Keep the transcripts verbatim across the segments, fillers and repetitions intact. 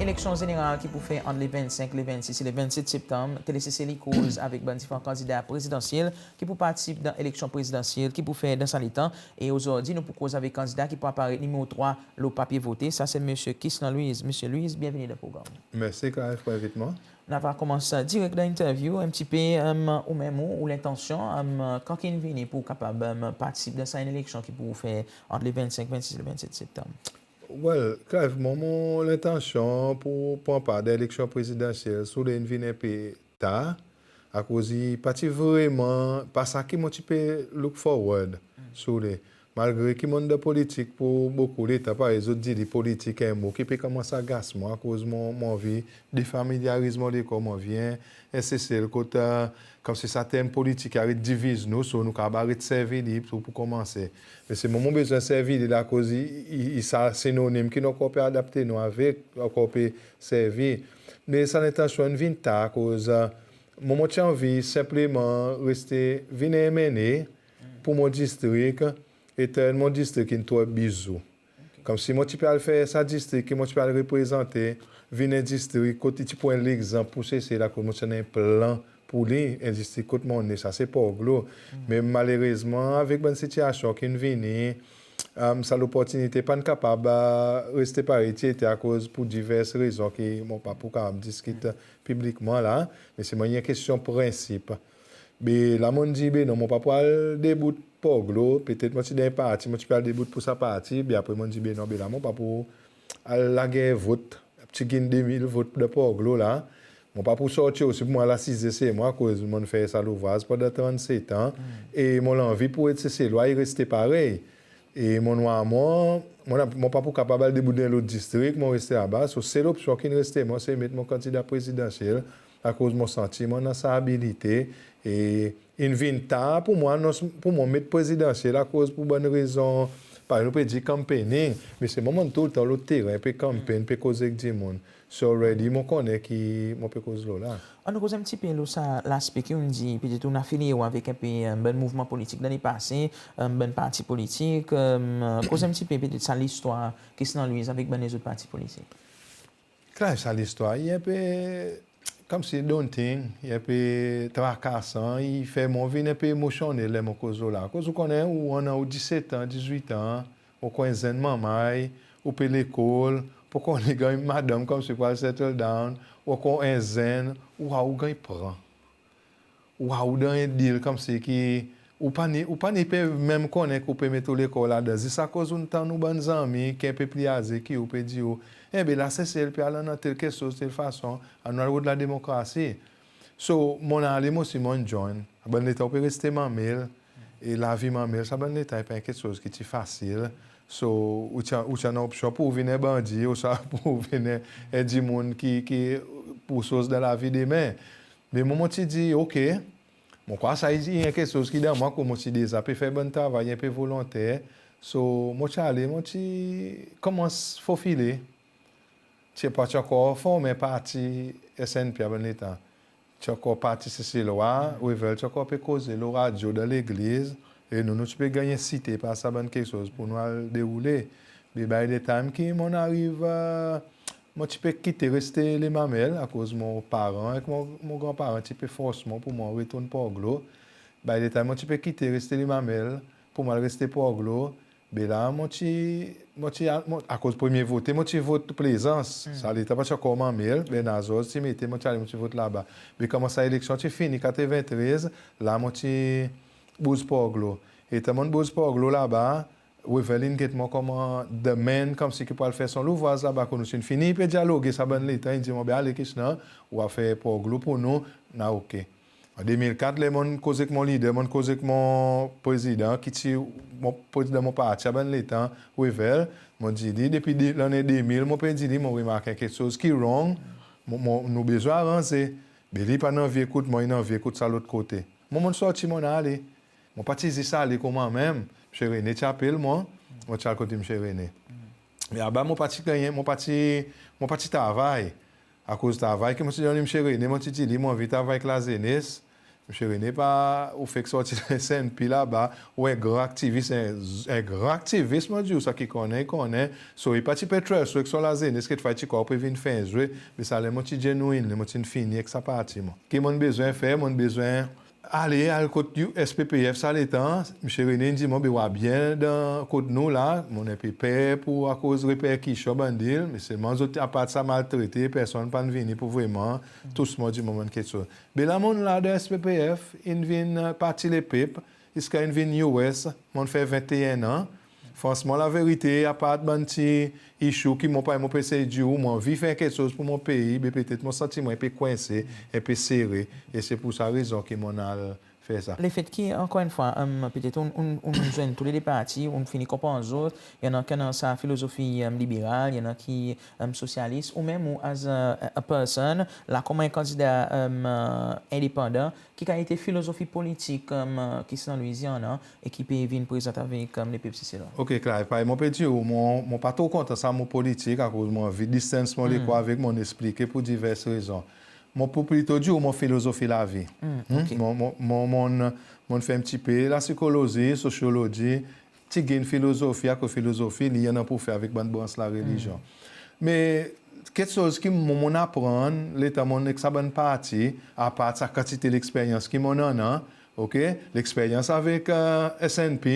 Eleksyon zeneral ki pou fer ant le vennsenk, le vennsis e le vennset Septanm, Tele Sesel i koz avek bann diferan kandida prezidansyel ki pou partisip dan eleksyon prezidansyel ki pou fer dan sa letan. E ozordi nou pou koz avek kandida ki pou aparet nimero trwa lo papye vote. Sa se Msye Kislan Louise. Msye Louise, byenveni dan progranm. Mersi Clive pour envit mwan. Nou ava konmans direk dan lentervyou, en pti pe, em, ou menm ou, ou lentansyon, em, kan ki'n vini pour ou kapab, em, partisip dan sa enn eleksyon ki pou fer ant le vennsenk, vennsis e le vennset Septanm? Well, Clive, mwan mon lentansyon pour pran par dan eleksyon prezidansyel, si ou le, in vin en pe tar, akoz i pa ti vreman, pa sa ki mon ti pe look forward, si ou le. Malgre ki mon'n dan politik pour bokou letan, parey zot dir, li politik en mo ki pe konmans agas mwan, akoz mon, mon anvi defamilyariz mon lekor, mon anvi en, en Sesel kot, konmsi sa term politik i aret diviz nou, so nou kapab aret servi li pour, pour konmanse. Me se mwan mon bezwen servi li la, akoz i, i, i sa sinonim ki nou ankor pe adapte nou avek, ankor pe servi. Me sa lentansyon in vin tar, akoz, mwan mon ti anvi senpleman reste, vin en M N A pour mon distrik, e turn mon distrik into a bizou. Konmsi mon ti pe al fer sa distrik ki mon ti pe al reprezante, vin en distrik kot i ti pou en legzanp pour Sesel, akoz mon ti annan en plan pour li, en distrik kot mon ne, sa se Port Glaud. Me malerezman, avek bann sitiyasyon ki'n vini, em, sa loportinite pa'n kapab, a, reste parey i ti ete, akoz pour divers rezon ki mon pa pou kapab diskit piblikman la, me se mwan i en kestyon prensip. Be la mon'n dir, be non, mon pa pou al debout Port Glaud, petet mon ti dan en parti, mon ti pe al debout pour sa parti, be apre mon'n dir, be non, be la mon pa pou al lager vot, ti gin de mil vot dan Port Glaud la. Mon pa pou sorti osi pour mwan al asize se mwan, akoz mon'n fer sa louvraz pandan trannset an. E mon lanvi pour Seselwa i reste parey. E mon war mwan, mon, mon pa pou kapab al debout dan lot distrik, mon reste laba. So, sel opsyon ki'n reste mwan, se met mon kandida prezidansyel, akoz mon santi mon annan sa abilite. E in vin tar pour mwan, non, pour mwan met prezidansyel, akoz pour bann rezon, parey nou pe dir campaigning, me se mwan mon'n toultan lo teren, pe campaign, pe koz ek dimoun. So already mon konnen ki mon pe koz lo la. Annou koz en pti pe lo sa laspe ki ou'n dir, petet ou'n afilye ou avek en pe, em, bann mouvman politik dan lepase, em, bann parti politik, em, koz en pti pe petet sa listwar Kislan Louise avek bann lezot parti politik. Clive, sa listwar i en pe konmsi daunting, i en pe trakasan, i fer mwan vin en pe emosyonnel ler mon koz lo la. Akoz ou konnen, ou annan ou diset an, dizwit an, ou ankor en zenn manmay, ou pe lekol, ou pa ankor ganny madanm konmsi pour al settle down, ou ankor en zenn, ou war ou ganny pran. Ou war ou dan en deal konmsi ki ou pa ni, ou pa ni pe menm konnen ki ou pe met ou lekor ladan. Zis akoz ou'n tann ou bann zanmi ki en pe pli aze ki ou pe dir ou, enben la Sesel pe al annan tel keksoz, tel fason, annou al rod lademokrasi. So, mon'n ale, mon si mon'n join. Bann letan ou pe reste manmel, e lavi manmel, sa bann letan i pa en keksoz ki ti fasil. So, ou ti, ou ti annan opsyon pour ou vin en bandi, ouswa pour ou vin en, en dimoun ki, ki pou soz dan lavi demen. Me mwan, mon ti dir, OK, mon krwar sa i en keksoz ki dan mwan, konman mon ti deza pe fer bann travay en pe volonter. So, mon ti ale, mon ti konmans fofile. Ti pa ti ankor formen parti SNP a bann letan. Ti ankor Parti Seselwa, Wavel ti ankor pe koze lo radyo, dan legliz, e nou, nou ti pe ganny ensite par sa bann keksoz pour nou al deroule. Be by the time ki mon'n ariv, e, mon ti pe kite reste Les Mamelles, akoz mon paran ek mon, mon granparan ti pe fors mwan pour mon retourn Port Glaud. By the time mon ti pe kite reste Les Mamelles pour mon al reste Port Glaud, be la, mon ti, mon ti, mon, akoz premye vote, mon ti vot Plaisance. Sa letan pa ti ankor Mamelles, Bernard Georges ti mete, mon ti ale, mon ti vot laba. Be konman sa eleksyon ti fini katreventrez, la mon ti bouz Port Glaud. E tan mon'n bouz Port Glaud laba, Wavel in get mwan konman the man, konmsi ki pou al fer son louvraz laba, konman nou'n fini pe dyaloge sa bann letan, i dir mwan, be ale Kislan, ou a fer Port Glaud pour nou, nou a OK. An de mil kat, ler mon'n koz ek mon lider, mon'n koz ek mon prezidan, ki ti mon prezidan mon parti a bann letan, Wavel, mon dir li, depi de, lannen de mil, mon pe dir li, mon remark en keksoz ki wrong, mon, mon, nou bezwen aranze. Be li pa'n anvi ekout mwan, in anvi ekout sa lot kote. Mwan, mon'n sorti, mon'n ale. Mon pa ti zis ale konman menm. Msye René ti apel mwan, mon ti al kot Msye René. Me laba mon pa ti gannyen, mon pa ti, mon pa ti travay. Akoz travay ki mon ti donn Msye René, mon ti dir li, mon anvi travay ek lazenes. Msye René pa, ou fek sorti SNP laba, ou en gran aktivis, en, en gran aktivis, mon dir ou, sa ki konnen, i konnen. So, i pa ti pe trust ou ek son lazenes, kekfwa i ti krwar ou pe vin fenzwe, me sa ler mon ti genuine, mon ti'n fini ek sa parti mwan. Ki mon'n bezwen fer, mon'n bezwen ale, al kot SPPF sa letan, Msye René in dir mwan, be ou a byen dan kot nou la, mon'n en pe per pour akoz reperkisyon bann dil, me selman zot, apard sa, maltrete, personn pa'n vini pour vreman tous mwan, dir mwan bann keksoz. Be la mon'n la dan SPPF, in vin, e, Parti Lepep, ziska in vin US, mon'n fer venteen an. Fransman, laverite, apard bann pti issue ki mon pa, mon pe esey dir ou, mon anvi fer keksoz pour mon pei, be petet mon santi mwan en pe kwense, en pe sere, e se pour sa rezon ki mon'n al fer sa. Lefet ki, ankor enn fwa, e, petet ou'n, ou'n, ou'n zwenn tou le de parti, ou'n fini konpran zot, i annan ki annan sa filozofi, e, liberal, i annan ki, e, sosyalis, ou menm ou as a, a person, la konman en kandida, e, endepandan, ki kalite filozofi politik, e, ki St Louis i annan e ki pe vin prezant avek, e, lepep Seselwa? OK, Clive, parey mon pe dir ou, mon, mon pa tro kontan sa mo politik, akoz mon anvi distance mwan lekor avek, mon'n eksplike pour divers rezon. Mon pou plito dir ou mon filozofi lavi. Hmm, OK. Mon, mon, mon, mon, mon'n fer en pti pe lasikolozi, sosyolozi, ti gin filozofi, akoz filozofi, li i annan pour fer avek bann brans larelizyon. Me keksoz ki mon, mon'n aprann, letan mon'n ek sa bann parti, apard sa kantite leksperyans ki mon'n annan, OK, leksperyans avek, e, SNP,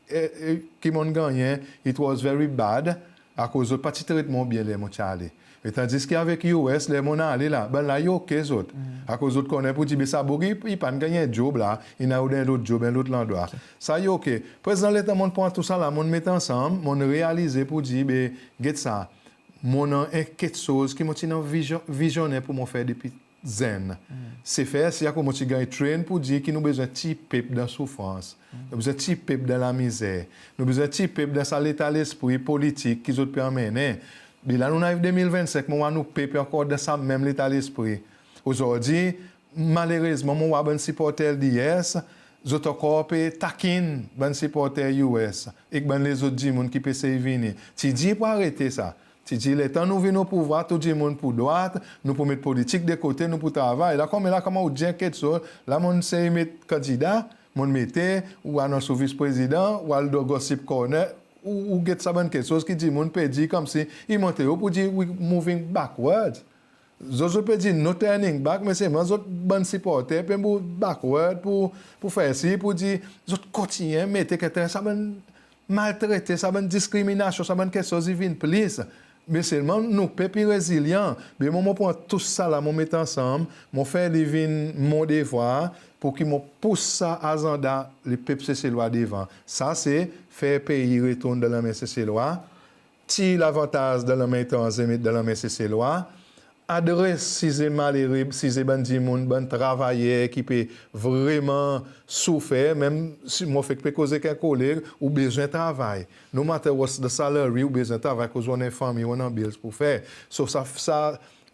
e, e, ki mon'n gannyen, it was very bad, akoz zot pa ti tret mwan byen ler mon ti ale. E tandis ki avek US, ler mon'n ale la, bann la i OK zot. Akoz zot konnen pour dir, be sa boug i, i pa'n ganny en job la, in al dan en lot job, en lot landrwa. OK. Sa i OK. Prezan, letan mon'n pran tou sa la, mon'n met ansanm, mon'n realize pour dir, be, get sa, mon annan en keksoz ki mon ti'n vizyon, vizyoner pour mon fer depi zenn. Se fer sir, akoz mon ti ganny train pour dir ki nou bezwen tir pep dan soufrans. Nou bezwen tir pep dan lamizer. Nou bezwen tir pep dan sa leta lespri politik ki zot pe anmennen. Be la nou'n ariv de mil vennsenk, mon war nou pep ankor dan sa menm leta lespri. Ozordi, malerezman, mon war bann siporter LDS, zot ankor pe takin bann siporter US, ek bann lezot dimoun ki pe esey vini. Ti dir pou arete sa. Ti dir letan nou vin o pouvwar, tou dimoun pou drwat, nou pou met politik de kote, nou pou travay. La konmela, konman ou dir en keksoz, la mon'n esey met kandida, mon'n mete, ou anons ou vis prezidan, ou al dan gossip corner, ou, ou get sa bann keksoz ki dimoun pe dir konmsi i montre ou pour dir we moving backward. Zot, zot pe dir no turning back, me selman zot bann siporter pe move backward pour, pour fer sir, pour dir zot kontinyen mete keksoz sa bann maltrete, sa bann diskriminasyon, sa bann keksoz i vin plis. Me selman nou pep i rezilyan. Be mwan, mon pran tou sa la, mon met ansanm, mon fer li vin mon devwar pour ki mon pous sa azanda lepep Seselwa devan. Sa se fer pei retourn dan lanmen Seselwa, tir lavantaz dan lanmen etranze, met dan lanmen Seselwa, adres size malere, size bann dimoun, bann travayer ki pe vreman soufer, menm si mon fek pe koz ek en koleg, ou bezwen travay. No matter what's the salary, ou bezwen travay, akoz ou annan en fanmir, ou annan bills pour fer. So sa, sa,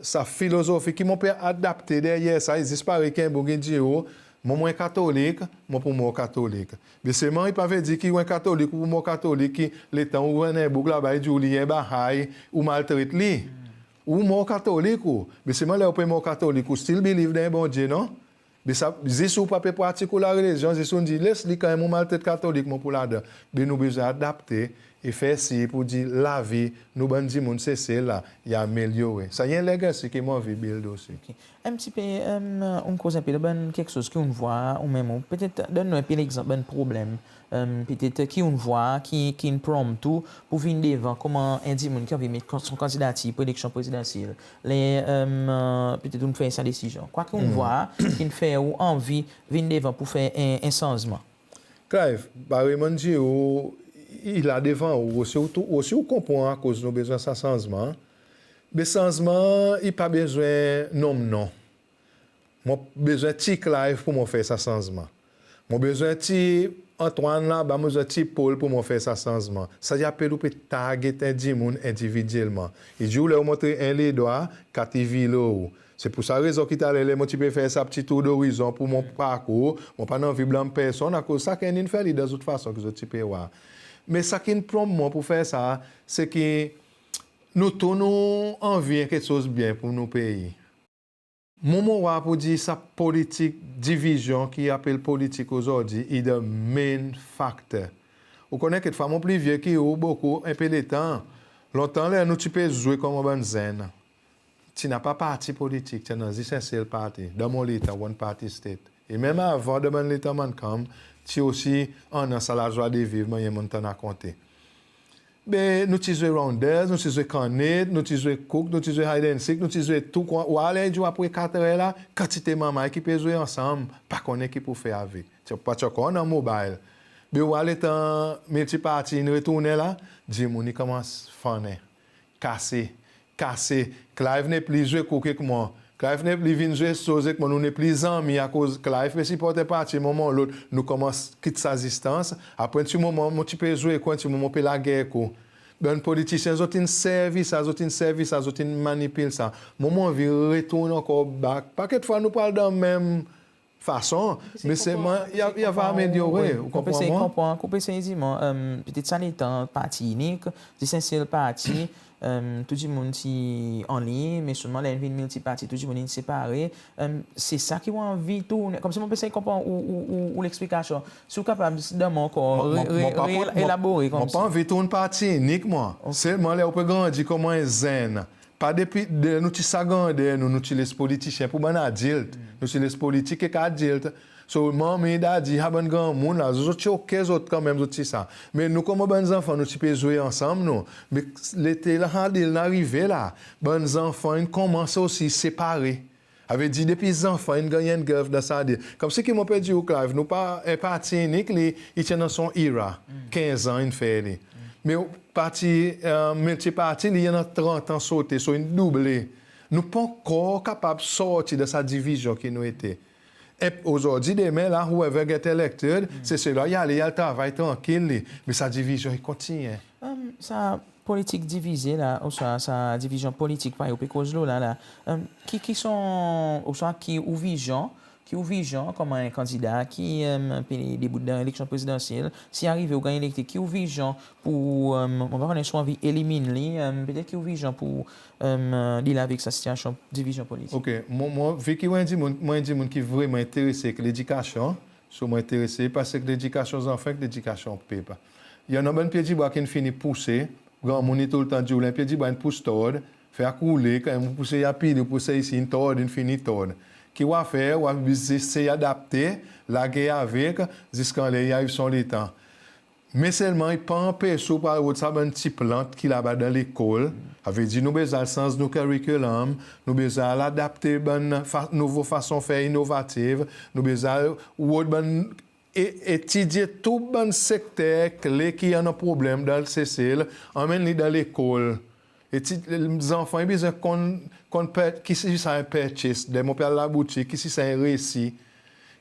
sa filozofi ki mon pe adapte deryer sa, i zis parey ki en boug in dir ou, mwan, mon en katolik, mon pou mor katolik. Me selman i pa vedir ki ou en katolik, ou pou mor katolik, ki letan ou war en boug laba i dir ou li en Baha'i, ou maltret li. Ou mor katolik ou. Me selman ler ou pe mor katolik, ou still believe dan Bondye, non? Me sa, zis ou pa pe pratik ou larelizyon, zis ou dir les li, kanmenm ou maltret katolik, mon pou ladan. Me nou bezwen adapte e fer sir pour dir lavi nou bann dimoun Sesel la i amelyore. Sa i en legacy ki mon anvi build osi. OK. En pti pe, e, ou'n koz en pe lo bann keksoz ki ou'n war ou menm ou. Petet donn nou en pe legzanp bann problenm, e, petet ki ou'n war, ki, ki'n prompt ou pour vin devan konman en dimoun ki anvi met son kandidatir pour eleksyon prezidansyel. Ler, e, petet ou'n fer sa desizyon. Kwa ki ou'n war ki'n fer ou anvi vin devan pour fer en, en sanzman? Clive, parey mon'n dir ou, i la devan ou, osi ou tou, osi ou konpran akoz nou bezwen sa sanzman. Me sanzman i pa bezwen nonm non. Mon bezwen tir Clive pour mon fer sa sanzman. Mon bezwen tir Antoine laba, mon bezwen tir Paul pour mon fer sa sanzman. Sa i apel ou pe target en dimoun endividyelman. I dir ou ler ou montre en ledwa, kat i vir lo ou. Se pour sa rezon ki taler ler mon ti pe fer sa pti tour d'horizon pour mon parkour, mon pa'n anvi blanm personn, akoz sakenn in fer li dan zot fason ki zot ti pe war. Me sa ki'n prompt mwan pour fer sa, se ki nou tou nou anvi en keksoz byen pour nou pei. Mwan mon war pour dir sa politik divizyon ki apel politik ozordi i the main factor. Ou konnen kekfwa mon pli vye ki ou bokou, en pe letan. Lontan ler nou ti pe zwe konman bann zenn, ti napa parti politik, ti annan zis en sel parti. Dan mon letan, one party state. E menm avan, dan bann letan Mancham, ti osi annan sa lazwa de viv, mannyer mon'n tann rakonte. Be nou ti zwe rounders, nou ti zwe kannet, nou ti zwe kouk, nou ti zwe hide and seek, nou ti zwe tou. War ler i dir ou apre katrer la, kantite manrmay ki pe zwe ansanm, pa konnen ki pou fer avek. Ti, pa ti ankor annan mobile. Be war letan miltiparti in retournen la, dimoun i konmans fannen, kase, kase. Clive nepli zwe kouk ek mwan. Clive nepli vin zwe soz ek mwan. Nou nepli zanmi akoz Clive pe siport en parti, mwan mon lot. Nou konmans kit sa zistans. Apre en pti moman, mon ti pe zwe ek ou, en pti moman mon pe lager ek ou. Bann politisyen, zot in servi sa, zot in servi sa, zot in manipil sa. Mwan mon anvi retourn ankor back. Pa kekfwa nou pou al dan menm fason, me selman i ava amelyore, ou konpran mwan? Ou pe esey dir mwan, petet sa letan parti inik, zis en sel parti, tou dimoun ti anliny, me selman ler in vin miltiparti, tou dimoun in separe. Se sa ki ou anvi tournen, konmsi mon pe esey konpran ou, ou, ou, ou leksplikasyon. Si ou kapab dan mwan ankor re, re, re, elabore konmsi. Mon pa anvi tourn parti inik mwan. Selman ler ou pe grandi konman en zenn, pa depi, de nou ti sa grander nou, nou ti les politisyen pour bann adilt. Nou ti les politik ek adilt. So manmi, dadi, sa bann granmoun la, zot, zot ti ok, zot kanmenm zot ti sa. Me nou konman bann zanfan, nou ti pe zwe ansanm nou. Me letan sa deal in arive la, bann zanfan in konmans osi separe. Savedir depi zanfan in ganny engulf dan sa deal. Konmsi ki mon pe dir ou, Clive, nou pa en parti inik, li, i ti annan son era, kenz an in fer li. Me parti, miltiparti, li i annan trant an sote, so in double. Nou pa ankor kapab sorti dan sa divizyon ki nou ete. E ozordi, demen la, whoever get elected, se selwa i ale, i al travay trankil li. Me sa divizyon i kontinyen. Sa politik divize la, ouswa sa divizyon politik parey ou pe koz lo la la, ki, ki son, ouswa ki ou vizyon, ki ou vizyon konman en kandida ki pe debout dan eleksyon prezidansyel, si arive ou ganny elekte, ki ou vizyon pour, mon pa konnen si ou anvi elimin li, petet ki ou vizyon pour deal avek sa sitiyasyon divizyon politik? Ok, mwan, mwan, vi ki mwan en dimoun, mwan en dimoun ki vreman enterese ek ledikasyon, so mwan enterese plis ek ledikasyon zanfan ek ledikasyon pep. I annan bann pye dibwa ki'n fini pouse, granmoun i toultan dir ou ler en pye dibwa in pous tord, fer akoule, kan ou pouse i apil, ou pouse isi, in tord, in fini tord. Ki ou a fer, ou a bezwen esey adapte, lager avek, ziska ler i ariv son letan. Me selman i pa anpes ou pou al rod sa bann pti plant ki laba dan lekol. Savedir nou bezwen al sanz nou curriculum, nou bezwen al adapte bann fa-, nouvo fason fer inovativ, nou bezwen al rod bann, e, etidye tou bann sekter kle ki annan problenm dan Sesel, anmenn li dan lekol. E ti, zanfan i bezwen konn, konn pe-, kisisa en purchase, ler mon pe al laboutik, kisisa en resi,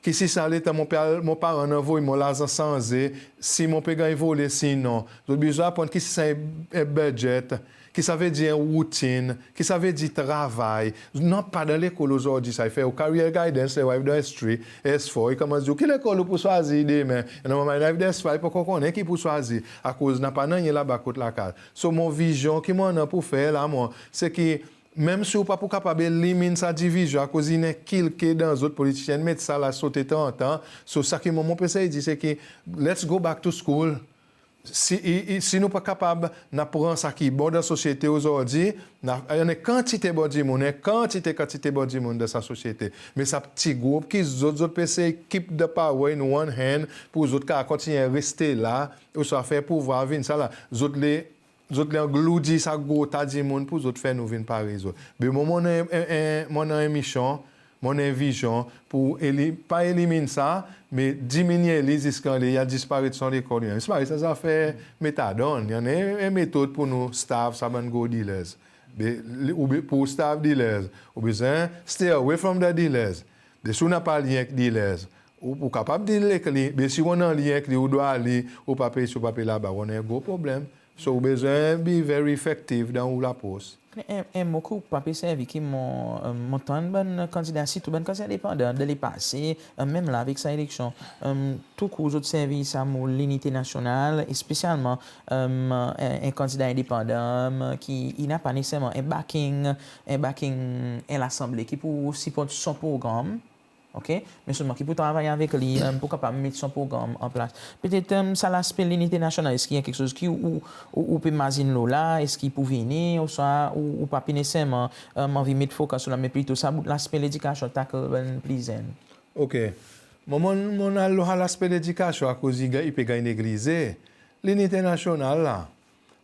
kisisa letan mon pe al, mon paran in anvoy mwan larzan sanze, si mon pe ganny vole, si non. Zot bezwen aprann kisisa en, en budget, ki savedir en routin, ki savedir travay. Napa dan lekol ozordi sa. I fer ou career guidance, ler ou ariv dan S three, S four, i konmans dir ou ki lekol ou pou swazir demen. E normalman, i ariv dan S five, i pa ankor konnen ki pou swazir, akoz napa nanryen laba kot lakaz. So mon vizyon ki mon annan pour fer la, mwan, se ki menm si ou pa pou kapab elimin sa divizyon, akoz in enkilke dan zot, politisyen in met sa la sote trant an, so sa ki mwan mon pe esey dir se ki, let's go back to school. Si, i, i, si nou pa kapab, nou pran sa ki bon dan sosyete ozordi, nou, i annan kantite bon dimoun, en kantite, kantite bon dimoun dan sa sosyete. Me sa pti group ki zot, zot pe esey keep the power in one hand, pour zot kapab kontinyen reste la, ouswa fer pouvwar vin sa la. Zot le, zot le angloudi sa gro ta dimoun pour zot fer nou vin parey zot. Be mwan, mon annan en, en, en, mon annan en misyon, mon annan en vizyon pour eli-, pa elimin sa, me diminyen li ziska ler i a disparet son lekol. Disparet sa zafer metadon. I annan en, en metod pour nou starve sa bann gro dealers. Be, li, ou be, pour starve dealers, ou bezwen stay away from the dealers. Be si ou napa lyen ek dealers, ou, ou kapab deal ek li, be si ou annan lyen ek li, ou dwa li, ou pa pe isi, ou pa pe laba, ou annan en gro problenm. So ou bezwen be very effective dan ou lapros. En, en mo ki ou pa pe servi ki mon, mon tann bann kandida, sirtou bann kandida endepandan dan lepase, menm la avek sa eleksyon, tou kour zot servi sa mo linite nasyonal, espesyalman en, en kandida endepandan ki i napa neseserman en backing, en backing en Lasanble ki pou siport son progranm, OK? Me selman ki pou travay avek li pou kapab met son progranm an plas. Petet sa laspe linite nasyonal, eski i en keksoz ki ou, ou, ou pe mazin lo la, eski i pou vini, ouswa ou, ou pa pe neseserman anvi met fokas lo la, me plito sa bout laspe ledikasyon, takl bann pli zenn? OK. Mon, mon, mon al lo sa laspe ledikasyon akoz i, i pe ganny neglize. Linite nasyonal la,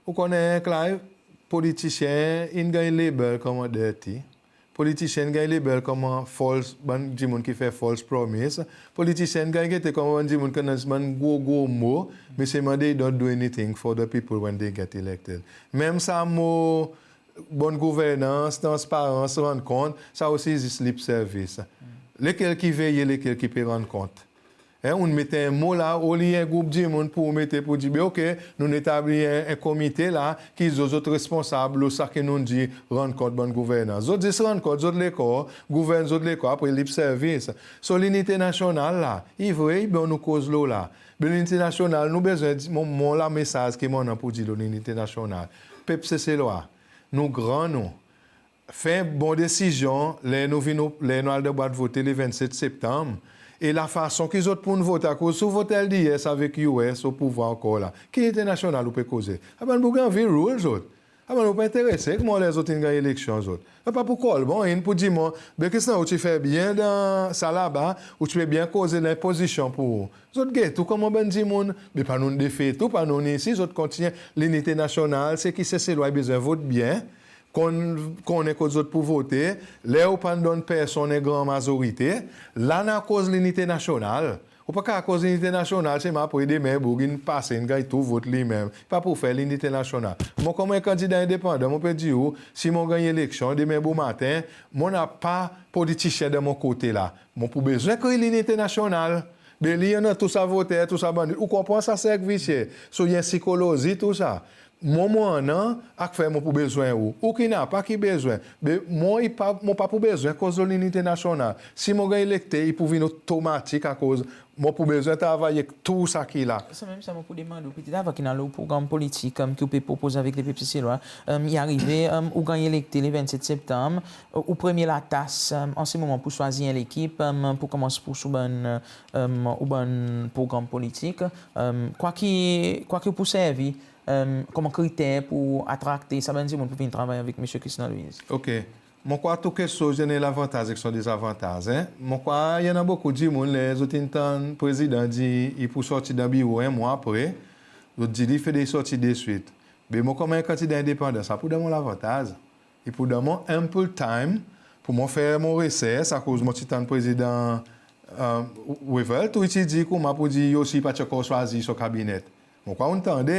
ou konnen, Clive, politisyen in ganny label konman dirty. Politisyen in ganny label konman false, bann dimoun ki fer false promise. Politisyen in ganny gete konman bann dimoun ki annan bann gro, gro mo, me selman they don't do anything for the people when they get elected. Menm sa mo bonn gouvernans, transparans, rann kont, sa osi zis lip service. Lekel ki veye, lekel ki pe rann kont? En, ou'n met en mo la, oli en group dimoun pou ou mete pou dir, be OK, nou'n etabli en, en komite la ki zot, zot responsab lo sa ki nou'n dir, rann kont bann gouvernans. Zot zis rann kont zot lekor, gouvern zot lekor, apre lip service. So linite nasyonal la, i vre, i bon nou koz lo la. Be linite nasyonal, nou bezwen, mon, mon la mesaz ki mon annan pou dir lo linite nasyonal. Pep Seselwa, nou gran nou. Fer bon desizyon ler nou vin, ler nou al dan bwat vote le vennset Septanm. E lafason ki zot pou'n vote, akoz si ou vot LDS avek US o pouvwar ankor la, ki linite nasyonal ou pe koze? A bann boug anvi rule zot. A bann boug pa enterese konman lezot in ganny eleksyon zot. Sa pa pou kol bon, in pou dir mwan, be Christian, ou ti fer byen dan sa laba, ou ti pe byen koze, lenpozisyon pou ou. Zot get ou konman bann dimoun, be pa nou'n defer ou, pa nou'n isi, zot kontinyen. Linite nasyonal, se ki Seselwa i bezwen vot byen, konn, konnen kot zot pou vote, ler ou pa'n donn personn en gran mazorite, la nou a koz linite nasyonal. Ou pa kapab koz linite nasyonal, selman apre demen boug in pase, in ganny tou vot li menm. Pa pou fer linite nasyonal. Mon konman en kandida endepandan, mon pe dir ou, si mon ganny eleksyon, demen bomaten, mon napa politisyen dan mon kote la. Mon pou bezwen kree linite nasyonal. Be li annan tou sa voter, tou sa bann, ou konpran sa serk visye. So i en sikolozi tou sa. Mwan, mon annan, afer mon pou bezwen ou. Ou ki napa ki bezwen. Be mwan, i pa, mon pa pou bezwen koz lo linite nasyonal. Si mon ganny elekte, i pou vin otomatik akoz mon pou bezwen travay ek tou sa ki la. Sanmenm sa mon pou demann ou, petet avan ki nou al lo progranm politik ki ou pe propoze avek Lepep Seselwa, i arive, ou ganny elekte le vennset Septanm, ou premye latas an se moman pou swazir en lekip pou konmans pou sou bann, ou bann progranm politik. Kwa ki, kwa ki ou pou servi konman kriter pou atrakte sa bann dimoun pou vin travay avek Msye Christian Louise? OK. Mon krwar tou keksoz i annan en lavantaz ek son dezavantaz, en. Mon krwar i annan bokou dimoun, ler zot in tann Prezidan dir i pou sorti dan biro en mwan apre, zot dir li fodre i sorti deswit. Be mwan, konman en kandida endepandan, sa pou dan mon lavantaz. I pou dan mon ample time pou mon fer mon resers, akoz mon ti tann Prezidan Wavel tou i ti dir koumsa pou dir li osi i pa ti ankor swazir son kabinet. Mon krwar ou'n tande.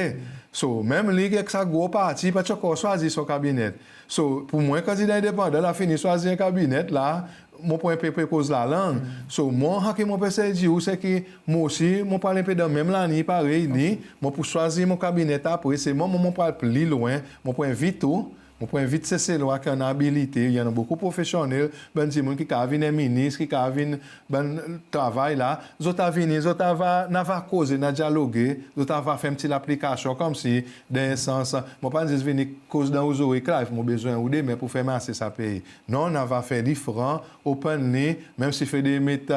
So menm li ek sa gro parti i pa ti ankor swazir son kabinet. So pou mwan, kandida endepandan la fini swazir en kabinet la, mon pou en pe, pe koz lalang. So mwan, sa ki mon pe esey dir ou, se ki mwan osi mon pou al en pe dan menm laliny parey li. Mon pou swazir mon kabinet apre, se mwan, mon, mon pou al pli lwen, mon pou envit ou, mon pou envit Seselwa ki annan abilite, i annan bokou profesyonnel, bann dimoun ki kapab vin en minis, ki kapab vin bann travay la, zot a vini, zot ava, nou ava koze, nou a dyaloge, zot ava fer en pti laplikasyon konmsi, dan en sans, mon pa'n zis vini koz dan ou zorey, Clive, mon bezwen ou demen pou fer marse sa pei. Non, nou ava fer li fran, openly, menm si fodre met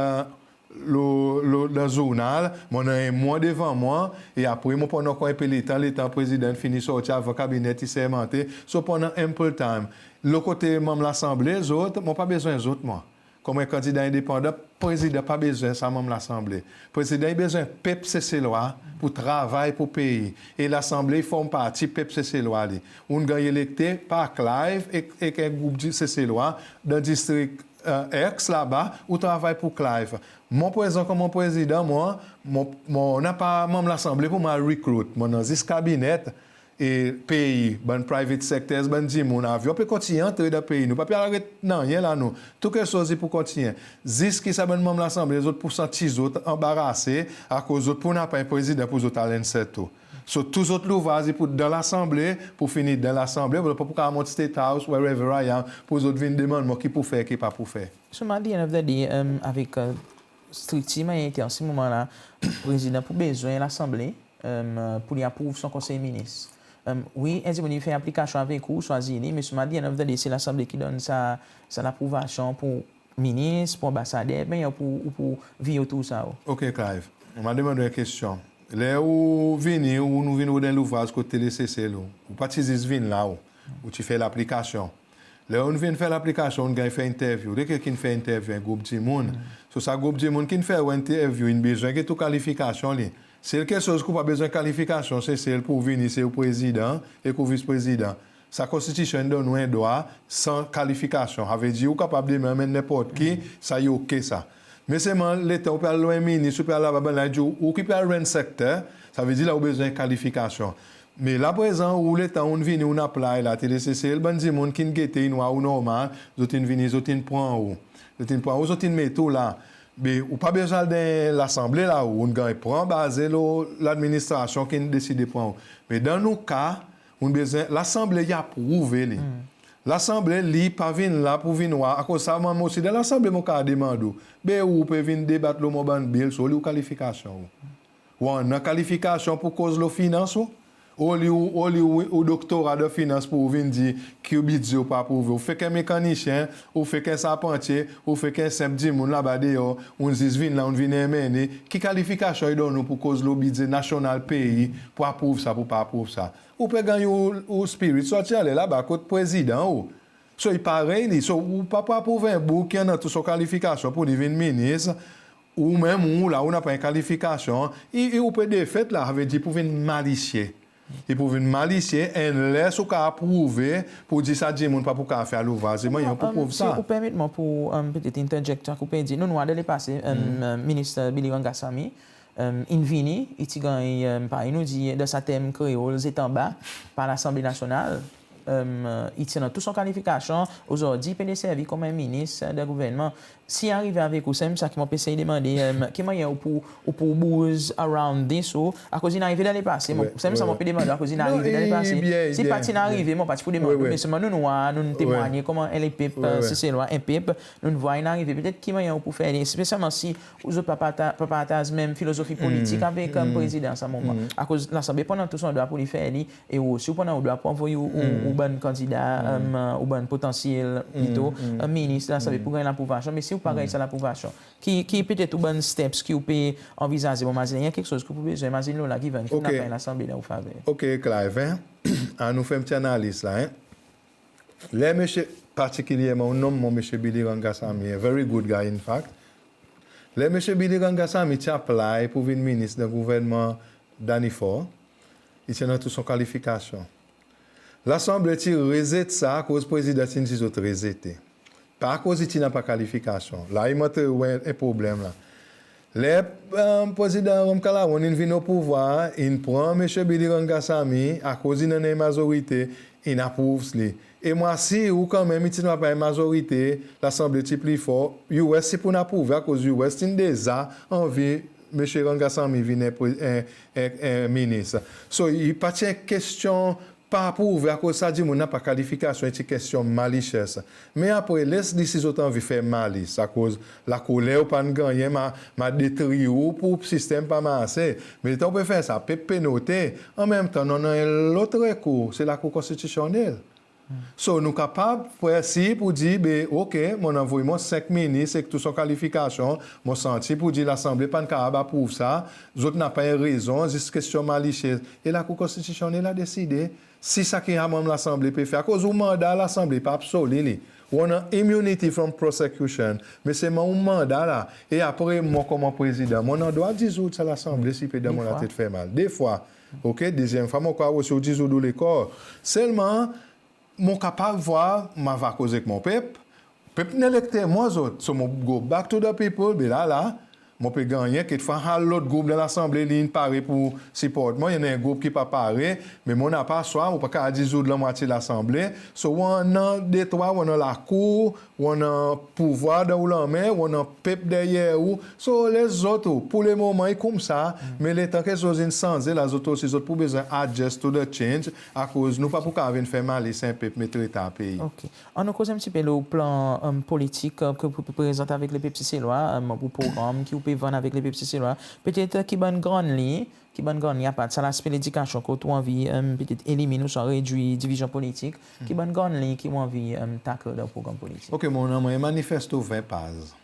lo, lo, dan zournal, mon annan en mwan devan mwan, e apre mon pou annan ankor en pe letan, letan Prezidan fini sorti, avan kabinet i sermante, so pou annan ample time. Lo kote manm Lasanble, zot, mon pa bezwen zot mwan. Konman en kandida endepandan, Prezidan pa bezwen sa manm Lasanble. Prezidan i bezwen pep Seselwa pou travay pou pei. E Lasanble i form parti pep Seselwa li. Ou'n ganny elekte par Clive ek, ek en group Seselwa dan distrik X laba, ou travay pou Clive. Mwan prezan konman Prezidan, mwan, mon, mon napa manm Lasanble pou mon al recruit. Mon annan zis kabinet e pei, bann private sectors, bann dimoun, avyon pe kontinyen antre dan pei. Nou pa pe al aret nanryen la nou. Tou keksoz i pou kontinyen. Zis ki sa bann manm Lasanble, zot pou santi zot anbarase akoz zot pou napa en Prezidan pou zot al answer to. So tou zot louvraz i pou dan Lasanble, pou fini dan Lasanble, ou pa pou kapab mont State House, wherever I am, pour zot vin demann mwan ki pou fer, ki pa pou fer. So at the end of the day, avek striktir mannyer i an se moman la, Prezidan pou bezwen Lasanble pour li aprouv son Konsey Minis. Wi, en dimoun i fer aplikasyon avek ou, swazir li, me at the end of the day se Lasanble ki donn sa, sa laprouvasyon pour Minis, pour Anbasader, be ou pou, ou pou vire otour sa ou. OK, Clive. Mon a demann ou en kestyon. Ler ou vini, ou nou vin rod en louvraz kot Télé Sesel ou, ou pa ti zis vin la ou, ou ti fer laplikasyon. Ler ou'n vin fer laplikasyon, ou'n ganny fer interview. Lekel ki'n fer interview? En group dimoun. So sa group dimoun ki'n fer ou interview, in bezwen get ou kalifikasyon li. Sel keksoz ki ou pa bezwen kalifikasyon, se sel pour ou vini, se ou Prezidan ek ou Vis-Prezidan. Sa Konstitisyon in donn ou en drwa san kalifikasyon. Savedir ou kapab demen anmenn nenport ki, sa i OK sa. Me selman letan ou pe al lo en minis, ou pe al laba, bann la i dir ou, ou ki pe al rann sekter, savedir la ou bezwen kalifikasyon. Me la prezan ou, letan ou'n vini, ou'n apply la, Télé Sesel, bann dimoun ki'n gete, in war ou normal, zot in vini, zot in pran ou. Zot in pran ou, zot in met ou la. Be ou pa bezwen al dan Lasanble la ou, ou'n ganny pran baze lo ladministrasyon ki'n deside pran ou. Me dan nou ka, ou'n bezwen Lasanble i aprouve li. Lasanble li pa vin la pour vin war, akoz sa mwan osi dan Lasanble mon kapab demann ou, be ou pe vin debat lo mon bann bill, so li ou kalifikasyon ou? Ou annan kalifikasyon pour koz lo finans ou? Oli ou, oli ou, ou doktora dan finans pour ou vin dir ki ou bidze ou pou aprouve? Ou fek en mekanisyen, ou fek en sarpantye, ou fek en senp dimoun laba deor, ou'n zis vin la, ou'n vin enmennen. Ki kalifikasyon i donn ou pour koz lo bidze nasyonal pei, pour aprouv sa, pour pa aprouv sa? Ou pe ganny ou, ou spirit sorti anler laba kot Prezidan ou. So i parey li. So ou pa pou aprouv en boug ki annan tou son kalifikasyon pour li vin minis, ou menm ou la ou napa en kalifikasyon, i, i ou pe defet la, savedir pou vin malisye. I pou vin malisye, unless ou kapab prouve pour dir sa dimoun pa pou kapab fer louvraz. E mannyer ou pou prouv sa. Si ou permet mwan pour petet interject sa ki ou pe dir, nou'n war dan lepase, Minis Billy Rangasamy, in vini, i ti ganny, parey nou dir dan sa term kreol, zet anba par Lasanble Nasyonal. I ti annan tou son kalifikasyon, ozordi i pe deservi konman en minis dan gouvernman. Si i arive avek ou, sanmenm sa ki mon pe esey demande, ki mannyer ou pou, ou pou bouz around this ou, akoz in arive dan lepase, mon, sanmenm sa mon pe demande, akoz in arive dan lepase. Si pa ti'n arive, mon pa ti pou demann ou, me selman nou'n war, nou'n temwanye konman en lepep Seselwa, en pep, nou'n war in arive, petet ki mannyer ou pou fer li, espesyalman si ou zot pa parta-, pa partaz menm filozofi politik avek Prezidan sa moman. Akoz Lasanble pou annan tou son drwa pour li fer li, e ou osi ou pou annan ou drwa pour anvoy ou, ou, ou bann kandida, ou bann potansyel plito, minis, Lasanble pou ganny laprouvasyon, me si ou pa ganny sa laprouvasyon, ki, ki petet ou bann steps ki ou pe anvizaze? Bon, mazinen i annan keksoz ki ou pou bezwen, mazinen lo la, given ki ou napa en Lasanble dan ou faver. OK, Clive, annou fer en pti analiz la, en. Ler Msye, partikilyerman, ou nonm mwan Msye Billy Rangasamy, a very good guy, in fact. Ler Msye Billy Rangasamy ti apply pour vin minis dan gouvernman Danny Faure, i ti annan tou son kalifikasyon. Lasanble ti rezet sa akoz Prezidan ti'n dir zot rezete. Pa akoz i ti napa kalifikasyon. La i montre ou en, en problenm la. Ler Prezidan Ramkalawan in vin o pouvwar, in pran Msye Billy Rangasamy, akoz in annan en mazorite, in aprouv li. E mon asir ou kanmenm, i ti napa en mazorite, Lasanble ti pli for, US ti pou'n aprouve, akoz US ti'n deza anvi Msye Rangasamy vin en pre-, en, en, en minis. So, i pa ti en kestyon pa aprouve akoz sa dimoun napa kalifikasyon, i ti kestyon malicious. Me apre, les li, si zot anvi fer malis, akoz lakoler ou pa'n gannyen, mon a, mon a detri ou pour sistenm pa marse. Me letan ou pe fer sa, pep pe note. Anmenmtan, nou annan en lot rekour, se Lakour Konstitisyonnel. So, nou kapab fer sir pour dir, be, OK, mon'n anvoy mon senk minis ek tou son kalifikasyon, mon santi pour dir Lasanble pa'n kapab aprouv sa, zot napa en rezon, zis kestyon malicious. E Lakour Konstitisyonnel a deside si sa ki sa manm Lasanble pe fer, akoz ou manda Lasanble pa absoli li. Ou annan immunity from prosecution. Me selman ou manda la, e apre mwan konman Prezidan, mon annan drwa dizoud sa Lasanble si i pe dan mon latet fer mal. De fwa, OK, dezyenm fwa, mon krwar osi ou dizoud ou lekor. Selman, mon kapab vwar, mon ava koz ek mon pep. Pep in elekte mwan zot. So, mon go back to the people, be la, la, mon pe gannyen. Kekfwa sa lot group dan Lasanble li in pare pour siport mwan, i annan en group ki pa pare, me mon napa swa, mon pa kapab dizoud lanmwatye Lasanble. So ou annan detrwa, ou annan lakour, ou annan pouvwar dan ou lanmen, ou annan pep deryer ou. So les zot ou, pour le moman i koumsa, me letan keksoz in sanze la, zot osi zot pou bezwen adjust to the change, akoz nou pa pou kapab vin fer malis en pep, me tret en pei. OK. Annou koz en pti pe lo plan, e, politik, e, ki ou pe prezant avek lepep Seselwa, e, pour progranm ki ou pe vann avek lepep Seselwa. Petet, e, ki bann grann liny, ki bann grann liny, apard sa laspe ledikasyon kot ou anvi, e, petet elimin ouswa redwir divizyon politik, ki bann grann liny ki ou anvi, e, tackle dan progranm politik? OK, mon annan mwan en manifesto ven paz.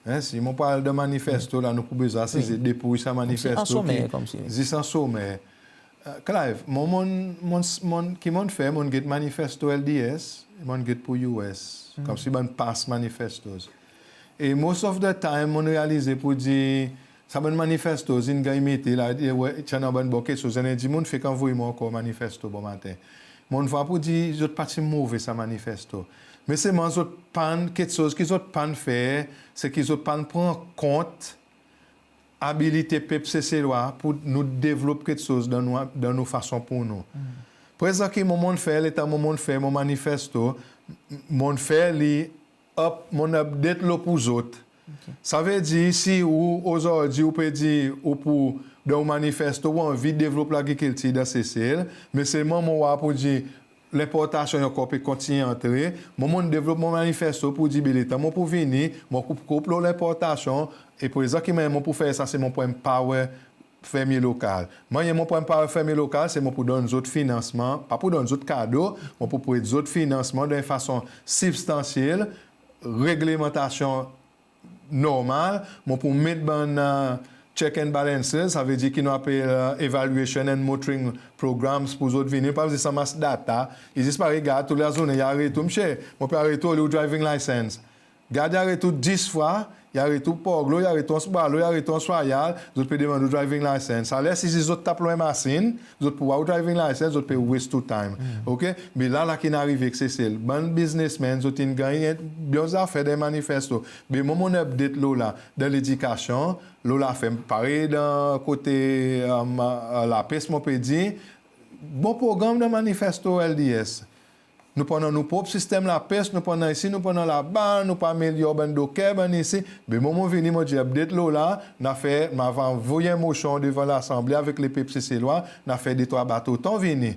En, si mon pou al dan manifesto la, nou pou bezwen asize depouy sa manifesto. Konmsi an somer, konmsi. Zis an somer. E, Clive, mon, mon, mon, mon, ki mon fer, mon get manifesto LDS, mon get pour US. Konmsi bann past manifestos. E most of the time, mon realize pour dir, sa bann manifestos in ganny mete la, e, wi, ti annan bann bon keksoz, annan dimoun fek anvoy mwan ankor manifesto bomaten. Mon vwar pour dir, zot pa ti move sa manifesto. Me selman zot pa'n, keksoz ki zot pa'n fer, se ki zot pa'n pran kont abilite pep Seselwa pour nou devlop keksoz dan nou, dan nou fason pour nou. Prezan ki mon, mon fer, letan mon, mon fer mon manifesto, m-, mon fer li up, mon update lo pour zot. Sa ve dir si ou, ozordi, ou pe dir ou pou, dan ou manifesto, ou anvi devlop lagrikiltir dan Sesel, me selman mon war pour dir lenportasyon i ankor pe kontinyen antre, mon, mon devlop mon manifesto pour dir, be letan mon pou vini, mon pou koup lo lenportasyon, e prezan ki mannyer mon pou fer sa, se mon pou empower fermye lokal. Mannyer mon pou empower fermye lokal, se mon pou donn zot finansman, pa pou donn zot kado, mon pou pret zot finansman dan en fason sibstansyel, reglemantasyon normal, mon pou met bann, e, check and balances, sa ve dir ki nou apel, e, evaluation and monitoring programs pour zot vini, pa zis anmas data, i zis pa regard tou lazournen, i aret ou, msye, mon pe aret ou, ole ou driving license? Gard i aret ou dis fwa, i aret ou Port Glaud, i aret ou Anse Boileau, i aret ou Anse Royale, zot pe demann ou driving license. Aler si zot tap lo en masin, zot pou war ou driving license, zot pe waste ou time. OK? Me la, la ki'n arive ek Sesel. Bann biznesmenn, zot in ganny byen zafer dan manifesto. Me mon, mon update lo la, dan ledikasyon, lo laferm, parey dan kote, e, e, lapes, mon pe dir, bon progranm dan manifesto LDS. Nou pou annan nou prop sistenm lapes, nou pou annan isi, nou pou annan laba, nou pou amelyor bann doker, bann isi. Me mon, mon vini, mon dir update lo la, nou a fer, nou ava anvoy en mosyon devan Lasanble avek lepep Seselwa, nou a fer detrwa bato ton vini.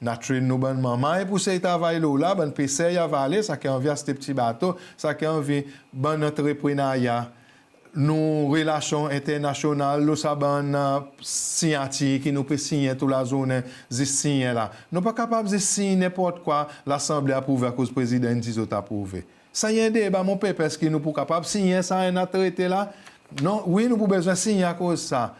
Nou a train nou bann manmay pour sey travay lo la, bann peser i ava ale, sa ki anvi aste pti bato, sa ki anvi bann antreprenarya. Nou relasyon enternasyonal, lo sa bann, e, sinyatir ki nou pe sinyen tou lazournen, zis sinyen la. Nou pa kapab zis sinyen nenport kwa, Lasanble aprouve akoz Prezidan in dir zot aprouve. Sa i en deba, mon pep, eski nou pou kapab sinyen sa enn a trete la? Non, wi, nou pou bezwen sinyen akoz sa.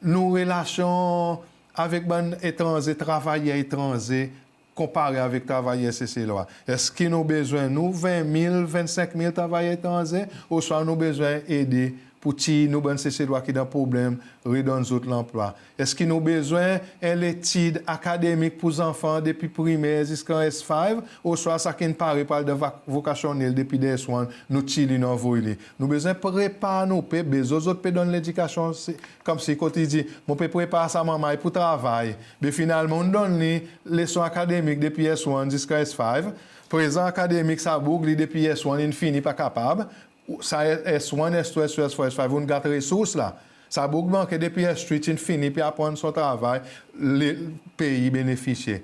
Nou relasyon avek bann etranze, travayer etranze, konpare avek travayer Seselwa. Eski nou bezwen nou ven mil, vennsenk mil travayer etranze, ouswa nou bezwen ede pour tir nou bann Seselwa ki dan problenm, redonn zot lanplwa? Eski nou bezwen en letid akademik pour zanfan depi primer ziska S five, ouswa sa ki'n pare pour al dan va-, vokasyonnel depi dan S one, nou tir li, nou anvoy li? Nou bezwen prepar nou pep, be zot, zot pe donn ledikasyon, se, konmsi kot i dir, mon pe prepar sa manmay pour travay. Be finalman, ou'n donn li leson akademik depi S one ziska S five. Prezan akademik sa boug li depi S one in fini, pa kapab. Sa S one, S two, S three, S four, S five, ou'n gat resours la. Sa boug manke depi S three ti'n fini pe aprann son travay, le pei benefisye.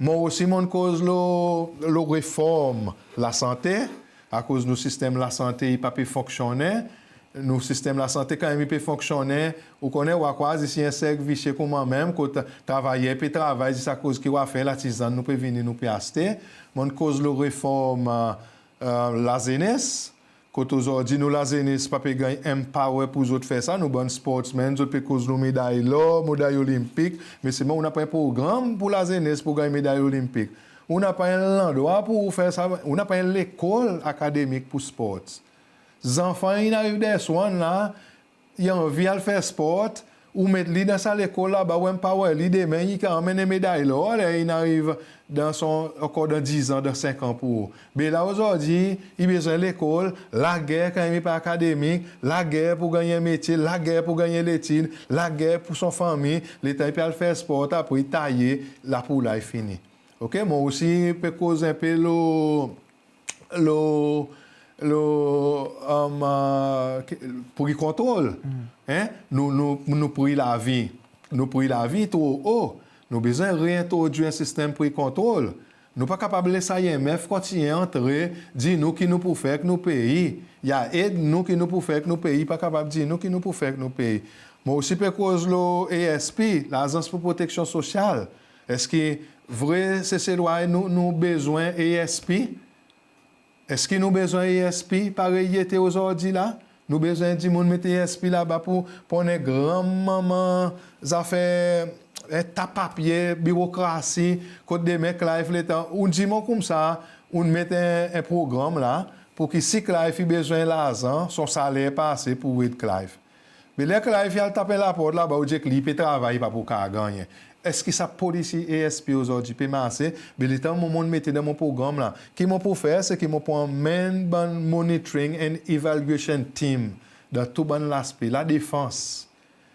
Mon osi, mon'n koz lo, lo reform lasante, akoz nou sistenm lasante i pa pe fonksyonnen. Nou sistenm lasante, kan menm i pe fonksyonnen, ou konnen, ou a krwar zis en serk visye konman menm, kot travayer pe travay zis akoz ki ou a fer, latizann nou pe vini, nou pe aste. Mon'n koz lo reform, e, e, lazenes, kot ozordi nou lazenes pa pe ganny empower pour zot fer sa. Nou bann sportsmen, zot pe koz lo meday lor, meday olimpik, me selman ou napa en progranm pour lazenes pour ganny meday olimpik. Ou napa en landrwa pour ou fer sa, ou napa en lekol akademik pour sports. Zanfan in ariv dan S one la, i anvi al fer sport, ou met li dan sa lekol laba, ou empower li, demen i kapab anmenn en meday lor ler in ariv dan son, ankor dan diz an, dan senk an pour ou. Be la ozordi i bezwen lekol, lager kan i pa akademik, lager pour ganny en metye, lager pour ganny letid, lager pour son fanmir, letan i pe al fer spor, apre i taye, la pour la i fini. OK, mon osi pe koz en pe lo, lo, lo, um, pri kontrol. En? Nou, nou, nou pri lavi. Nou pri lavi tro o. Nou bezwen reentrodwir en sistenm pri kontrol. Nou pa kapab les I M F kontinyen antre, dir nou ki nou pou fer ek nou pei. I a ed nou ki nou pou fer ek nou pei, pa kapab dir nou ki nou pou fer ek nou pei. Mon osi pe koz lo A S P, Lazans pour Proteksyon Sosyal. Eski vre Seselwa nou, nou bezwen A S P? Eski nou bezwen A S P parey i ete ozordi la? Nou bezwen dimoun met A S P laba pour, pour annan granmanman zafer, en ta papye, birokrasi, kot demen Clive letan, ou'n dir mon koumsa, ou'n met en, en progranm la, pour ki si Clive i bezwen larzan, son saler pa ase pour ed Clive. Me ler Clive i al tap en laport laba, ou dir ek li i pe travay, i pa pou kapab gannyen. Eski sa polisi A S P ozordi pe marse? Be letan mon, mon mete dan mon progranm la, ki mon pou fer, se ki mon pou anmenn bann monitoring and evaluation team dan tou bann laspe. Ladefans.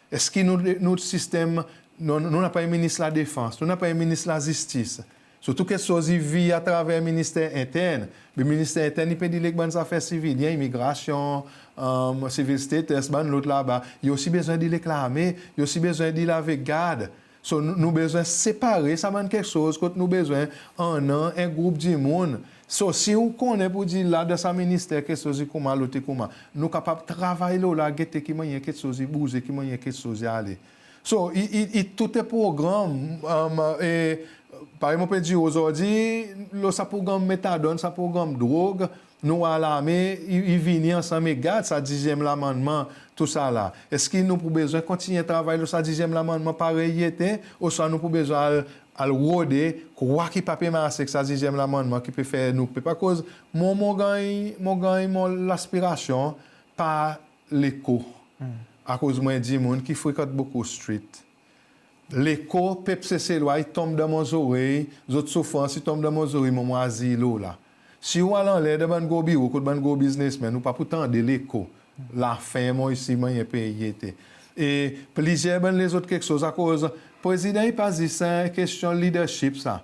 Eski nou, nou sistenm, nou, nou napa en minis ladefans, nou napa en minis lazistis? Sirtou keksoz i vir atraver Minister Entern. Be Minister Entern i pe deal ek bann zafer sivilyen, imigrasyon, um, civil status, bann lot laba. I osi bezwen deal ek larme, i osi bezwen deal avek gard. So, nou, nou bezwen separe sa bann keksoz kot nou bezwen annan en group dimoun. So, si ou konnen pour dir la dan sa minister keksoz i koumsa, lot i koumsa, nou kapab travay lo la, gete ki mannyer keksoz i bouze, ki mannyer keksoz i ale. So, i, i, i tou en progranm, um, e parey mon pe dir ozordi, lo sa progranm metadonn, sa progranm drog, nou war larme, i, i vini ansanm ek gard, sa dizyenm lamannman, tou sa la. Eski nou pou bezwen kontinyen travay lo sa dizyenm lamannman parey i ete, ouswa nou pou bezwen al, al rode kwa ki pa pe marse ek sa dizyenm lamannman ki pe fer nou pe pa koz? Mon, mon ganny, mon ganny mon laspirasyon par leko. Akoz mon en dimoun ki frekant bokou street. Leko pep Seselwa i tonm dan mon zorey, zot soufrans i tonm dan mon zorey, mon, mon azir lo la. Si ou al anler dan bann gro biro, kot bann gro biznesmenn, ou pa pou tande leko lafen mon isi, mannyer pei i ete. E plizyer bann lezot keksoz, akoz Prezidan i pa zis en kestyon leadership sa.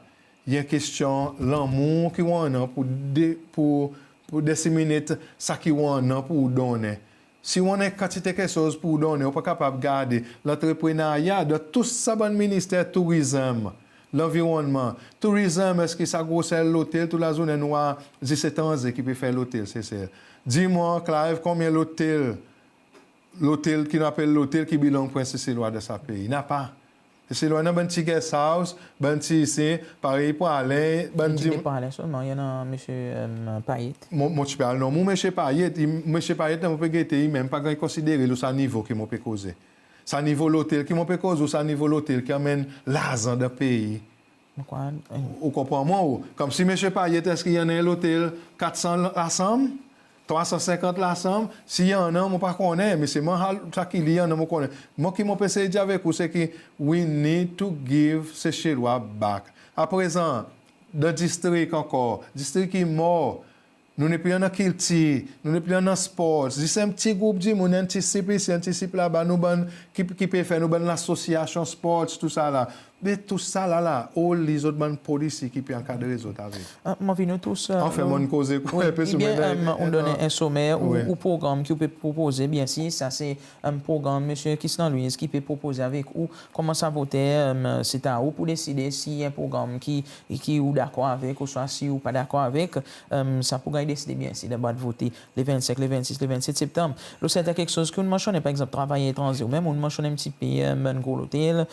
I en kestyon lanmour ki ou annan pour de, pour, pour disseminate sa ki ou annan pour ou donnen. Si ou annan en kantite keksoz pour ou donnen, ou pa kapab garde lantreprenarya dan tou sa bann minister, tourizm, lanvironnman. Tourizm, eski sa groser lotel, tou lazournen nou war zis etranze ki pe fer lotel Sesel. Dir mwan, Clive, konbyen lotel, lotel ki nou apel lotel ki belong pour en Seselwa dan sa pei? Napa. Seselwa annan bann pti guest house, bann pti isi, parey Praslin, bann... Ti Praslin selman, i annan Msye, e, Payet. Mon, mon ti pe al nonm ou Msye Payet, i, Msye Payet la mon pe gete, i menm pa ganny konsidere lo sa nivo ki mon pe koze. Sa nivo lotel ki mon pe koze, ou sa nivo lotel ki anmenn larzan dan pei. Ou konpran mwan ou? Konmsi Msye Payet, eski i annan en lotel kat san lasanm, trwa san senkant lasanm? Si i annan, mon pa konnen, me selman sa ki li i annan mon konnen. Mwan ki mon pe esey dir avek ou se ki we need to give Seselwa back. Aprezan, dan distrik ankor, distrik i mor, nou nepli annan kiltir, nou nepli annan sports. Zis en pti group dimoun, en pti sip isi, en pti sip laba, nou bann ki, ki pe fer, nou bann lasosyasyon sports, tou sa la. Me tou sa la la, oli zot bann polisi ki pe ankadre zot avek? Mon vin nou tous, anfen, mon koze en pe sou, me, ou'n donnen en somer ou, ou progranm ki ou pe propoze, byensir sa se progranm Msye Christian Louise ki pe propoze avek ou. Konman sa voter, se ta ou pour deside si en progranm ki, ki ou dakor avek, ouswa si ou pa dakor avek, sa pou ganny deside byensir dan bwat vote le vennsenk, le vennsis, le vennset Septanm. Lo serten keksoz ki ou'n mansyonnen, par egzanp, travayer etranze, ou menm ou'n mansyonnen en pti pe bann gro lotel,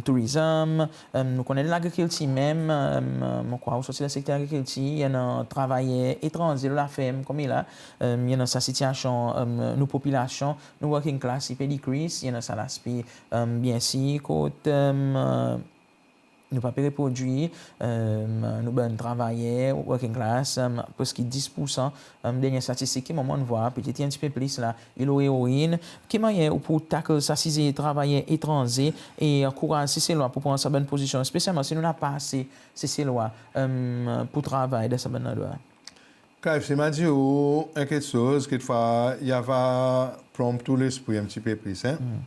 tourizm, nou konnen lagrikiltir menm, mon krwar ou sorti dan sekter lagrikiltir, i annan travayer etranze lo laferm konmela, i annan sa sitiasyon nou popilasyon, nou working class i pe decrease, i annan sa laspe, byensir, kot nou pa pe reprodwir, e, nou bann travayer working class, e, preski dis poursan, e, dernyen statistik ki mwan mon'n vwar, petet i en pti pe plis la, i lo eroin. Ki mannyer ou pou tackle sa size travayer etranze e ankouraz Seselwa pou pran sa bann pozisyon, espesyalman si nou napa ase Seselwa, e, pou travay dan sa bann landrwa? Clive, si mon a dir ou en keksoz, kekfwa i ava plonb ou lespri en pti pe plis, en.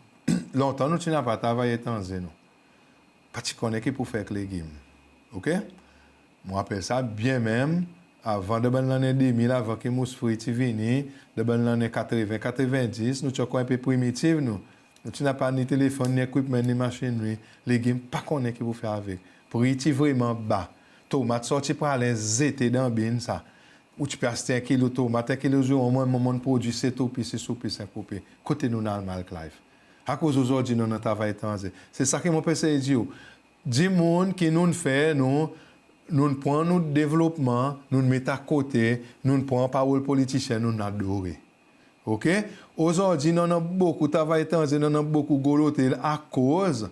Lontan nou ti napa travayer etranze, nou pa ti konnen ki pou fer ek legim. Oke? Mon rapel sa byen menm, avan, dan bann lannen de mil, avan ki Mousse Free ti vini, dan bann lannen katreven, katrevendis, nou ti ankor en pe primitiv, nou. Nou ti napa ni telefonn, ni equipment, ni machinery. Legim pa konnen ki pou fer avek. Pri ti vreman ba. Tomat sorti Praslin zete dan bin sa. Ou ti pe aste en kilo tomat, en kilo ziwon, mwan mon'n prodwir set roupi, sis roupi, senk roupi. Kote nou'n al mal, Clive? Akoz ozordi nou annan travay etranze. Se sa ki mon pe esey dir ou. Dimoun ki nou'n fer, nou, nou'n pran nou devlopman, nou'n met akote, nou'n pran parol politisyen, nou'n adore. Oke? Ozordi nou annan bokou travay etranze, nou annan bokou gro lotel akoz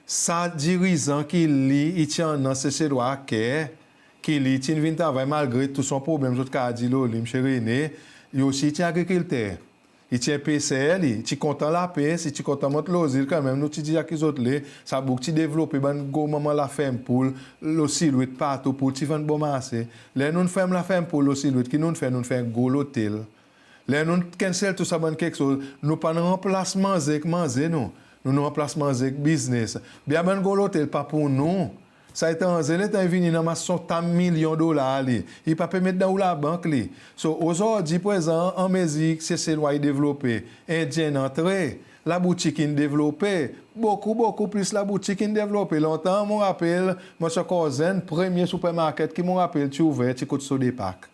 sa dirizan ki li i ti annan Seselwa a ker, ki li ti'n vin travay malgre tou son problenm zot kapab dir lo li, Msye René, li osi i ti agrikilter. I ti en peser, li ti kontan lapes, i ti kontan mont lo zil kanmenm. Nou ti dir sa ki zot le, sa boug ti devlope bann gro manman laferm poul lo Silwet partou, poul ti vann bon marse. Ler nou'n ferm laferm poul lo Silwet, ki nou'n fer? Nou'n fer en gro lotel. Ler nou'n cancel tou sa bann keksoz, nou pa'n ranplas manze ek manze, nou. Nou'n ranplas manze ek biznes. Be sa bann gro lotel pa pour nou. Sa etranze, letan i vini, i anmas son ta milyon dolar li. I pa pe met dan ou labank li. So, ozordi prezan, anmezir Seselwa i devlope, Endyen in antre, laboutik in devlope, bokou, bokou plis laboutik in devlope. Lontan, mon rapel, mon ti ankor zenn, premye supermarket ki mon rapel ti ouver ti kot Sodepak.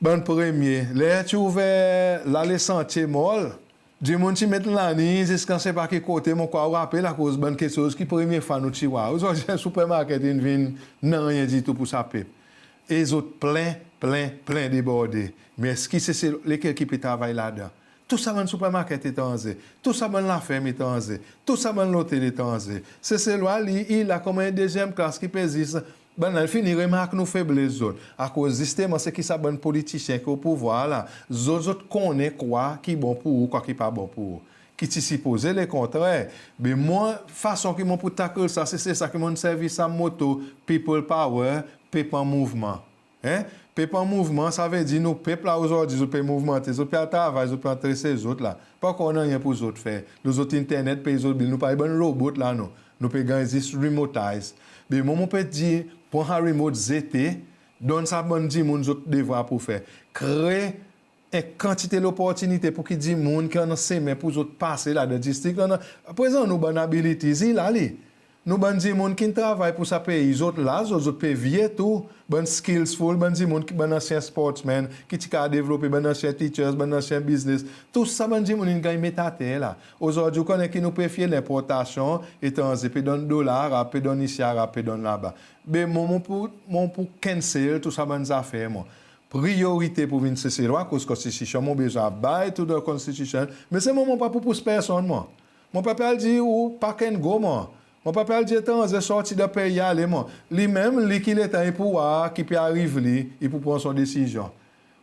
Bann premye. Ler ti ouver la Lesantye Mall, dimoun ti met lanin ziska sepa ki kote, mon krwar ou rapel, akoz bann keksoz ki premye fwa nou ti war. Ozordi supermarket in vin nanryen ditou pour sa pep. E zot plen, plen, plen deborde. Me eski Seselwa, lekel ki pe travay ladan? Tou sa bann supermarket etranze, tou sa bann laferm etranze, tou sa bann lotel etranze. Seselwa, li, i la konman en dezyenm klas ki pe zis, bannla in fini remark nou febles zot. Akoz zisteman se ki sa bann politisyen ki o pouvwar la, zot, zot konnen kwa ki bon pour ou, kwa ki pa bon pour ou. Ki ti sipoze lekontrer. Be mwan, fason ki mon pou tackle sa, se, se sa ki mon'n servi sa moto, people power, pep an mouvman. En? Pep an mouvman, savedir nou pep la ozordi, zot pe mouvmante, zot pe al travay, zot pe antre se zot la. Pa ankor nanryen pour zot fer. Nou, zot internet, pey zot bil, nou pa bann robot la, nou. Nou pe ganny zis remotize. Be mwan, mon pe dir, pran sa remote, zete, donn sa bann dimoun zot devwar pour fer. Kree en kantite loportinite pour ki dimoun ki annan semen pour zot pase ladan distrik la. Prezan nou bann abilities i la li. Nou bann dimoun ki'n travay pour sa pei, zot la, zot, zot pe vye tou, bann skillful, bann dimoun ki, bann ansyen sportsman, ki ti kapab devlope, bann ansyen teachers, bann ansyen biznes, tou sa bann dimoun in ganny met ater la. Ozordi ou konnen ki nou pe fye, lenportasyon etranze pe donn dolar, Arab pe donn isi, Arab pe donn laba. Be mwan, mon pou, mon pou cancel tou sa bann zafer, mwan. Priyorite pou vin Seselwa, akoz Konstitisyon, mon bezwen abide to the Constitution. Me se mwan, mon pa pou pous personn, mwan. Mon pa pe al dir ou pack and go, mwan. Mon pa pe al dir etranze sorti dan pei, ale, mwan. Li menm, li ki letan i pou war ki pe ariv li, i pou pran son desizyon.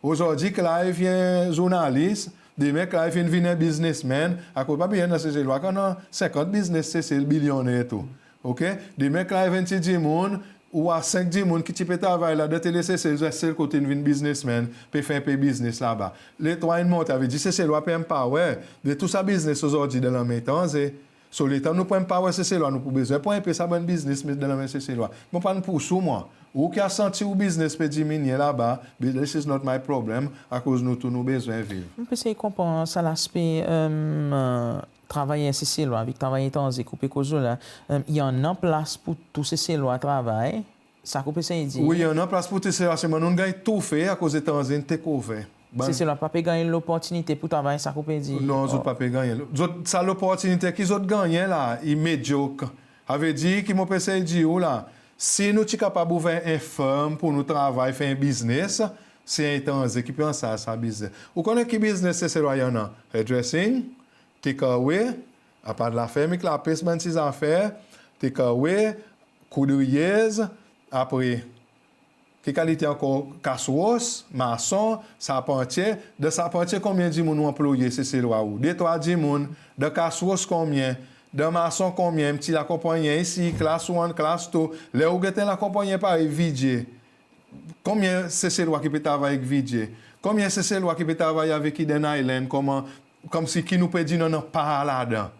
Ozordi Clive i en zournalis, demen Clive in vin en biznesmenn, akoz pa bliye, dan Seselwa, ki annan senkant biznes Sesel, bilyonner tou. Oke? Demen Clive en ti dimoun, ou war senk dimoun ki ti pe travay ladan Télé Sesel, zis sel kot in vin biznesmenn, pe fer en pe biznes laba. Le trwa in monte, savedir Seselwa pe empower, be tou sa biznes ozordi dan lanmen etranze. So, letan nou pou empower Seselwa, nou pou bezwen pran en pe sa bann biznes, met dan lanmen Seselwa. Mon pa'n pous ou, mwan. Ou ki a santi ou biznes pe diminyen laba, be this is not my problem, akoz nou tou nou bezwen viv. Mon pe esey konpran sa laspe, e, travayer Seselwa avek travayer etranze ki ou pe koz lo la, e, i annan plas pour tou Seselwa travay, sa ki ou pe esey dir? Wi, i annan plas pour tou Seselwa, selman nou'n ganny toufe akoz etranze in take over. Bann Seselwa pa pe ganny loportinite pour travay, sa ki ou pe dir? Non, zot pa pe gannyen. Zot, sa loportinite ki zot gannyen la, i medyok. Savedir ki mon pe esey dir ou la, si nou ti kapab ouver en firm pour nou travay, fer en biznes, se en etranze ki pe ansarz sa biznes. Ou konnen ki biznes Seselwa i annan? Hairdressing, take away, apard laferm ek lapes, bann ti zafer, takeaway, koudriyez, apre ki kalite ankor? Kasros, mason, sarpantye. Dan sarpantye, konbyen dimoun ou anploye Seselwa ou? De trwa dimoun. Dan kasros konbyen? Dan mason konbyen? Pti lakonpannyen isi, class one, class two. Ler ou get en lakonpannyen parey Vijay, konbyen Seselwa ki pe travay ek Vijay? Konbyen Seselwa ki pe travay avek Eden Island, konman, konmsi ki nou pe dir nou annan par ladan?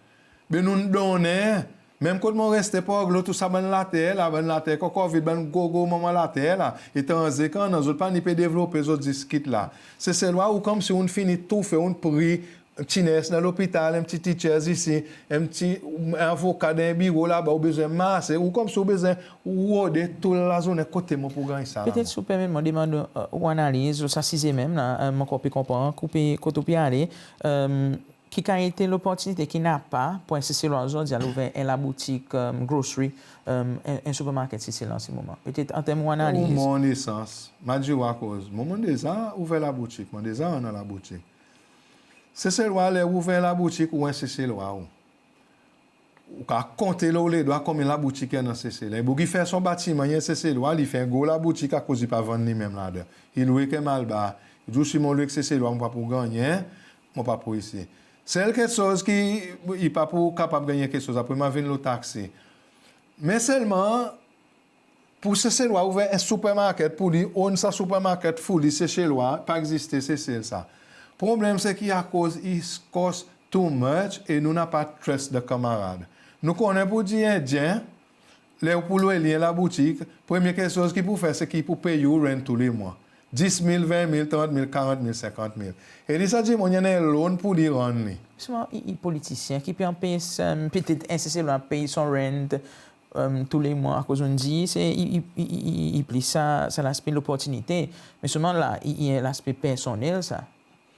Be nou'n donnen. Menm kot mon reste Port Glaud, tou sa bann later la, bann later kokovid, bann gro gro manman later la, etranze ki annan, zot pa ni pe devlope, zot zis kit la. Seselwa, ou konmsi ou'n fini tou fer, ou'n pri en pti nurse dan lopital, en pti teachers isi, en pti avoka dan en biro laba, ou bezwen marse, ou konmsi ou bezwen rode tou lazournen, kote mon pou ganny sa la? Petet si ou permet mwan demann ou analiz lo sa size menm la, mon ankor pe konpran kot ou pe ale. Ki kalite loportinite ki napa pour en Seselwa ozordi al ouver en laboutik, grocery, en supermarket Sesel an se moman? Petet an term ou analiz. Mon esans, mon a dir ou akoz. Mon, mon deza ouver laboutik, mon deza annan laboutik. Seselwa, ler ou ouver laboutik, ou en Seselwa ou. Ou kapab konte lo ou ledwa konbyen laboutik i annan Sesel. En boug i fer son batiman, i en Seselwa, li fer en gro laboutik akoz i pa vann li menm ladan. I lwe ek en malbar. I dir ou si mon lwe ek Seselwa, mon pa pou gannyen, mon pa pou isi. Sel keksoz ki, i pa pou kapab gannyen keksoz. Apre mon a vin lo taksi. Me selman, pour Seselwa ouver en supermarket pour li, own sa supermarket pour li, Seselwa, pa egziste Sesel sa. Problenm se ki akoz it cost too much e nou napa trust dan kanmarad. Nou konnen pour dir Endyen, ler ou pou lwe li en laboutik, premye keksoz ki pou fer se ki pou pey ou rent tou le mwan. Dis mil, ven mil, trant mil, karant mil, senkant mil. E li sa dimoun i annan en loan pour li rann li. Selman i, i politisyen ki pe anpes, petet en Seselwa pey son rent tou le mwan, akoz ou'n dir se i, i, i plis sa, sa laspe loportinite. Me selman la i, i en laspe personnel sa.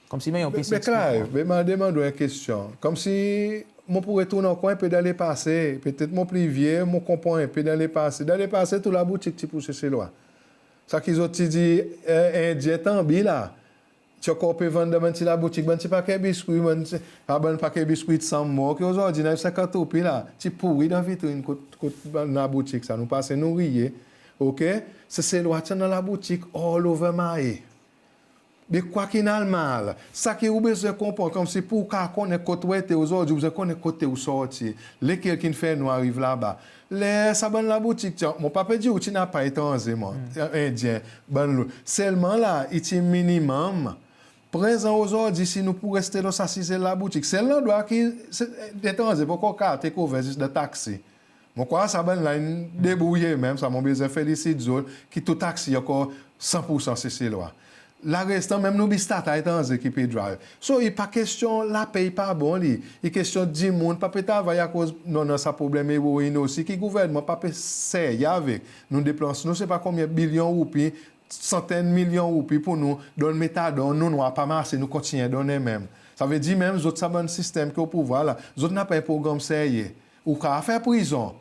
Konmsi, me, be, be Clive, be mon a demann ou en kestyon. Konmsi mon pou retourn ankor en pe dan lepase, petet mon pli vye, mon konpran en pe dan lepase. Dan lepase, tou laboutik ti pour Seselwa. Sa ki zot ti dir, Endyen tanbi la, ti ankor pe vann dan bann pti laboutik, bann pti pake biskwi, bann pti, sa bann pake biskwi ti sanm mor, ki ozordi i en senkant roupi la, ti pouri dan vitrin kot, kot bann laboutik sa. Nou pase, nou riye. Oke? Seselwa ti annan laboutik all over Mahé. Be kwa ki'n al mal? Sa ki ou bezwen konpran, konmsi pour ou kapab konnen kot ou ete ozordi, ou bezwen konnen kote ou sorti, lekel ki'n fer nou ariv laba. Ler sa bann laboutik ti, mon pa pe dir ou ti napa etranze, mon, Endyen, bann lot. Selman la i ti minimonm. Prezan ozordi, si nou pou reste lo sa size laboutik, sel landrwa ki etranze pa ankor kapab take over, zis dan taksi. Mon krwar sa bann la in debrouye menm, sa mon bezwen felisit zot, ki tou taksi ankor san pour san Seselwa. Larestan menm nou bistata etranze ki pe drive. So, i pa kestyon lapey pa bon li, i kestyon dimoun pa pe travay akoz nou annan sa problenm eroin osi ki gouvernman pa pe serye avek. Nou depans nou se pa konbyen bilyon roupi, santenn milyon roupi pour nou donn metadon, nou nwanr pa marse, nou kontinyen donnen menm. Savedir menm zot sa bann sistenm ki o pouvwar la, zot napa en progranm serye. Ou kapab fer prizon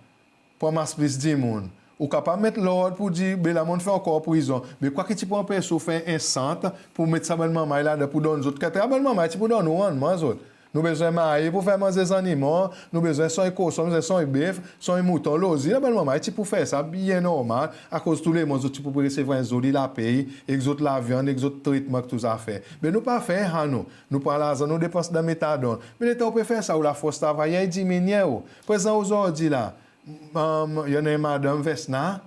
pour anmas plis dimoun. Ou kapab met lord pour dir, be la mon'n fer ankor prizon. Be kwa ki ti pou anpes ou fer en sant pour met sa bann manmay ladan pour donn zot? Kantite bann manmay ti pou donn ou rannman zot. Nou bezwen marye pour fer manze zannimo, nou bezwen sonny koson, nou bezwen sonny bef, sonny mouton, lozi. La bann manmay ti pou fer sa byen normal, akoz tou le mwan zot ti pou resevwar en zoli lapey, ek zot lavyann, ek zot tretman, ek tou zafer. Be nou pa fer sa nou. Nou pran larzan, nou depans dan metadon. Me letan ou pe fer sa, ou lafors travayer i diminyen ou. Prezan ozordi la, i annan en madanm Vesna,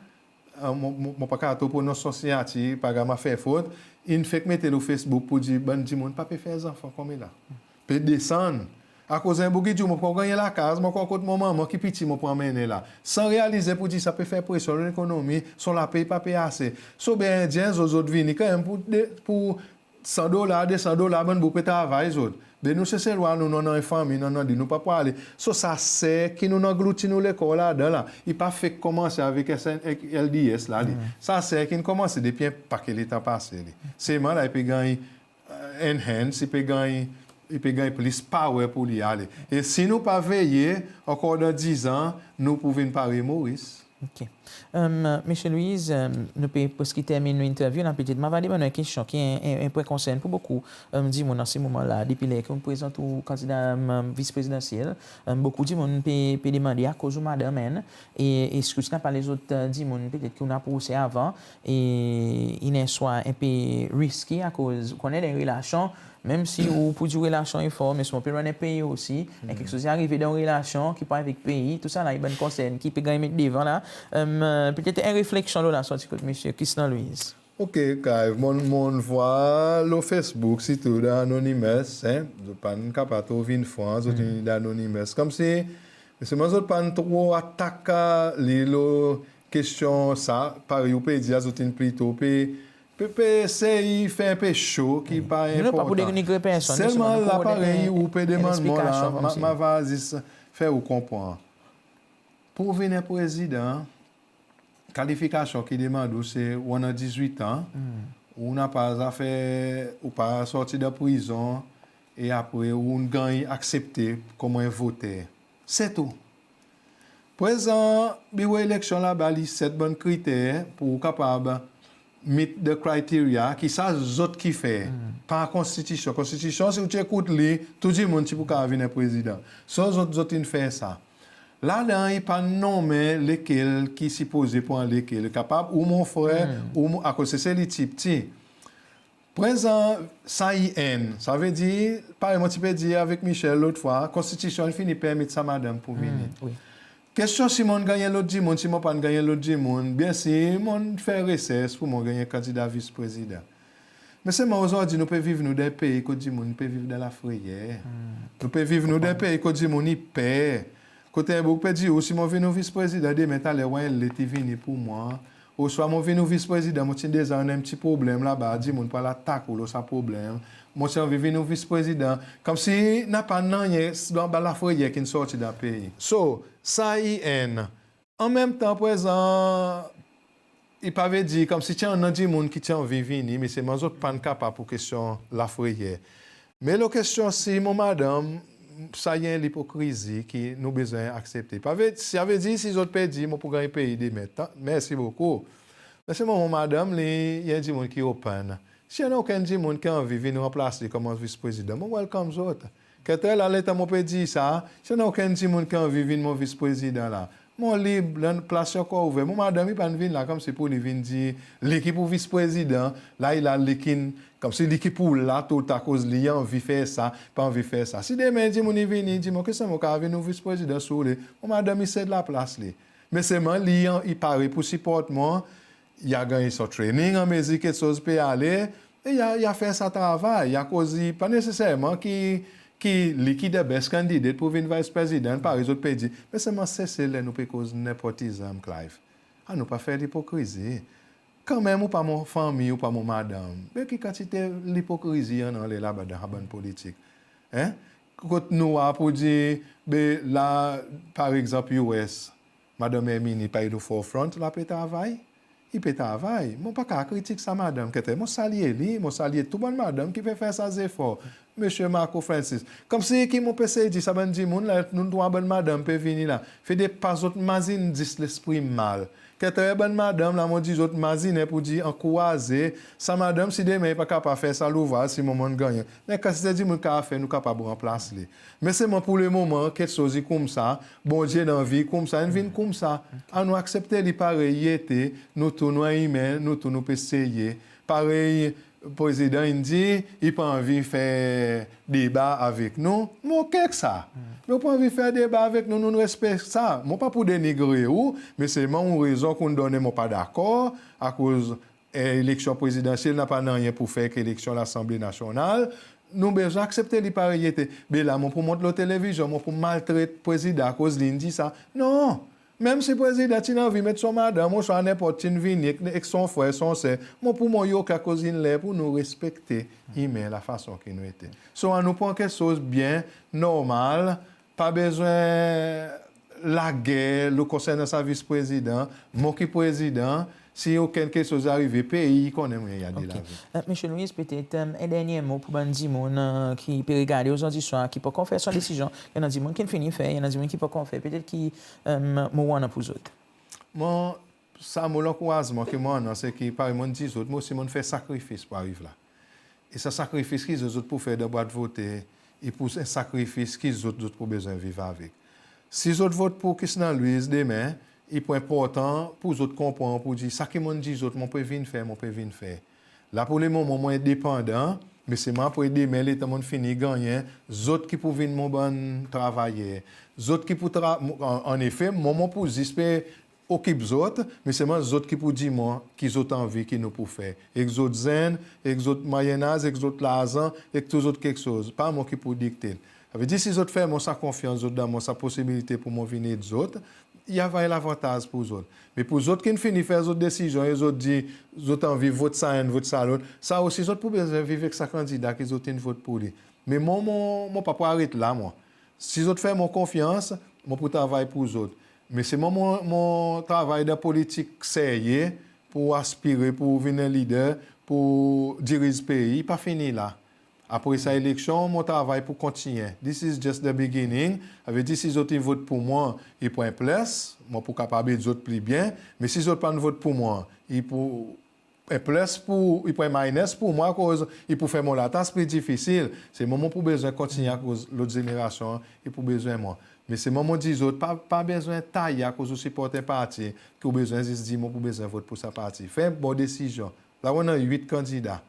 mon, mon, mon pa kapab pronons son sinyatir, pa grav, mon a fer fot, in fek mete lo Facebook pour dir bann dimoun pa pe fer zanfan konmela. Pe desann. Akoz en boug i dir ou, mon pa ankor ganny lakaz, mon ankor kot mon manman ki piti mon pou anmennen la. San realize pour dir sa pe fer presyon lo lekonomi, son lapey pa pe ase. So, be Endyen, zot, zot vini kanmenm pour de, pour san dolar, de san dolar, bann boug pe travay zot. Be nou Seselwa, nou, nou annan en fanmir, nou annan di, nou pa pou ale. So, sa serk ki nou'n anglouti nou lekor ladan la, i pa fek konmanse avek S N, ek L D S la, li. Sa serk in konmanse depi en pake letan pase, li. Selman la, i pe ganny enhance, i pe ganny, i pe ganny plis power pour li ale. E si nou pa veye, ankor dan dizan, nou pou vin parey Moris. OK. Msye Louise, nou pe preski termin nou interview la, petet mon ava demann ou en kestyon ki en, en, en pwen konsern pour bokou dimoun an se moman la. Depi ler ki ou'n prezant ou kandida vis prezidansyel, bokou dimoun pe, pe demande akoz ou madanm enn, e, e eski ti napa lezot dimoun petet ki ou'n aprose avan, e i annan en swa en pe riski akoz ou konnen dan relasyon, menm si ou pou dir relasyon i for, me si ou pe rann en pei osi, e keksoz i arive dan relasyon ki pa avek pei, tousala i bann konsern ki pe ganny met devan la. Petet en refleksyon lo la sorti kot Msye Christian Louise. OK, Clive, mon, mon'n vwar lo Facebook, sirtou dan Anonymous, en, zot pa'n kapab tro vin fran, zot in dan Anonymous. Konmsi, me selman zot pa'n tro atak li lo kestyon sa, parey ou pe dir, zot in plito pe pe, pe esey fer pe sho ki pa enportan. Nou pa pou denigre personn, selman la, parey ou pe demann mwan la, mon ava zis fer ou konpran. Pour vin en prezidan, kalifikasyon ki demann ou se ou annan dizwit an, ou napa zafer, ou pa sorti dan prizon, e apre ou'n ganny aksepte konman en voter. Se tou. Prezan, biro eleksyon laba i set bann kriter pour ou kapab meet the criteria, ki sa zot ki fer, pa konstitisyon. Konstitisyon, si ou ti ekout li, tou dimoun ti pou kapab vin en prezidan. So zot, zot in fer sa. Ladan i pa nonmen lekel ki sipoze pran lekel. Kapab ou mon frer, ou mon, akoz se, se li pti pti. Prezan sa i enn. Savedir, parey mon ti pe dir avek Michel lot fwa, konstitisyon in fini permet sa madanm pour vini. Kestyon si mon'n ganny en lot dimoun, si mon pa'n ganny en lot dimoun, byensir mon'n fer resers pour mon ganny en kandida vis prezidan. Me selman ozordi nou pe viv nou dan en pei kot dimoun pe viv dan lafreyer. Nou pe viv nou dan en pei kot dimoun i per. Kot en boug pe dir ou, si mon vin ou vis prezidan, demen taler ou war en let i vini pour mwan. Oswa mon vin ou vis prezidan, mon ti'n deza annan en pti problenm laba, dimoun pou al atak ou lo sa problenm. Mon ti anvi vin ou vis prezidan. Konmsi napa nanryen, anba lafreyer ki'n sorti dan pei. So, sa i enn. An menm tan, prezan, i pa vedir konmsi ti annan dimoun ki ti anvi vini, me selman zot pa'n kapab pour kestyon lafreyer. Me lo kestyon si mon madanm, sa i en lipokrizi ki nou bezwen aksepte. Pa ve, savedir si zot pe dir mon pou ganny pei demen, mersi bokou. Me selman mon madanm, li, i en dimoun ki open. Si i annan okenn dimoun ki anvi vin ranplas li konman vis prezidan, mon welcome zot. Kekfwa la, letan mon pe dir sa, si i annan okenn dimoun ki anvi vin mon vis prezidan la, mon lib, plas i ankor ouver. Mon madanm i pa'n vin la konmsi pour li vin dir li ki pou vis prezidan, la i la, li ki'n, konmsi li ki pou la toultan akoz li anvi fer sa, pa anvi fer sa. Si demen dimoun i vini, i dir mwan, kekfwa mon kapab vin ou vis prezidan si ou le, mon madanm i sed laplas li. Me selman li, i pare pour siport mwan, i a ganny son training anmezir keksoz pe ale, e i a, i a fer sa travay, akoz i pa neseserman ki, ki li ki the best candidate pour vin vis prezidan, parey zot pe dir. Me selman se, se ler nou pe koz nepotizm, Clive. Annou pa fer lipokrizi. Kanmenm ou pa mon fanmir, ou pa mon madanm. Be ki kantite lipokrizi i annan anler laba dan sa bann politik? En? Kot nou a pou dir, be la, par egzanp, US, Madanm Herminie pa i lo forefront la pe travay? I pe travay. Mon pa kapab kritik sa madanm. Kekfwa mon salye li, mon salye tou bann madanm ki pe fer sa zefor. Msye Marco Francis. Konmsi ki mon pe esey dir sa bann dimoun la, nou, nou war bann madanm pe vini la. Fodre pa zot mazinen zis lespri mal. Kekfwa bann madanm la, mon dir zot mazinen pour dir ankouraze sa madanm, si demen i pa kapab fer sa louvraz, si mwan mon'n gannyen. Annan kantite dimoun kapab fer, nou kapab ranplas li. Me selman pour le moman, keksoz i koumsa, Bondye dan vi koumsa, in vin koumsa. Annou aksepte li parey i ete, nou tou nou imen, nou tou nou pe seye. Parey prezidan in dir, i pa anvi fer deba avek nou, mon OK ek sa. Me ou pa anvi fer deba avek nou, nou'n respekte sa. Mon pa pou denigre ou, me selman ou rezon ki ou'n donnen mon pa dakor, akoz eleksyon prezidansyel napa nanryen pour fer ek eleksyon Lasanble Nasyonal, nou bezwen aksepte li parey i ete. Be la mon pou mont lo televizyon, mon pou maltret prezidan akoz li'n dir sa? Non! Menm si prezidan ti'n anvi met son madanm, oswa nenport ti'n vini ek, ek son frer, son ser, mon pou mon OK akoz in ler pour nou respekte imen lafason ki nou ete. So, annou pran keksoz byen normal, pa bezwen lager lo konsernan sa vis prezidan, mon ki prezidan, si okenn keksoz arive, pei i konnen mwan i a dil avek. OK. Msye Louise, petet en dernyen mo pour bann dimoun ki pe regarde ozordi swar, ki pa ankor fer son desizyon. I annan dimoun ki'n fini fer, i annan dimoun ki pa ankor fer. Petet ki mo ou annan pour zot? Mwan, sa mo lankourazman ki mon annan, se ki parey mon'n dir zot, mwan osi mon'n fer sakrifis pour ariv la. E sa sakrifis ki zot, zot pou fer dan bwat vote, i pou en sakrifis ki zot, zot pou bezwen viv avek. Si zot vot pour Christian Louise demen, i pou enportan pour zot konpran, pour dir sa ki mon'n dir zot, mon pe vin fer, mon pe vin fer. La pour lemoman mon endepandan, me selman apre demen, letan mon'n fini gannyen, zot ki pou vin mon bann travayer. Zot ki pou tra-, an, annefe, mwan mon pou zis pe okip zot, me selman zot ki pou dir mwan ki zot anvi ki nou pou fer. Ek zot zenn, ek zot mwayen-az, ek zot larzan, ek tou zot keksoz. Pa mwan ki pou dikte. Sa vedir si zot fer mwan sa konfyans, zot donn mwan sa posibilite pour mwan vin ed zot, i ava en lavantaz pour zot. Me pour zot ki'n fini fer zot desizyon e zot dir zot anvi vot sa enn, vot sa lot, sa osi zot pou bezwen viv ek sa kandida ki zot in vot pour li. Me mwan, mon, mon pa pou aret la, mwan. Si zot fer mwan konfyans, mon pou travay pour zot. Me selman mon, mon travay dan politik serye pour aspire pour vin en lider, pour diriz pei, i pa fini la. Apre sa eleksyon, mon travay pou kontinyen. This is just the beginning. Sa vedir si zot in vot pour mwan, i pou en plus, mon pou kapab ed zot pli byen. Me si zot pa'n vot pour mwan, i pou en plus pour, i pou en minus pour mwan, akoz i pou fer mon latas pli difisil. Selman mon pou bezwen kontinyen akoz lot zenerasyon i pou bezwen mwan. Me selman mon dir zot, pa, pa bezwen taye akoz ou siport en parti, ki ou bezwen zis dir mon pou bezwen vot pour sa parti. Fer en bon desizyon. La ou annan wit kandida.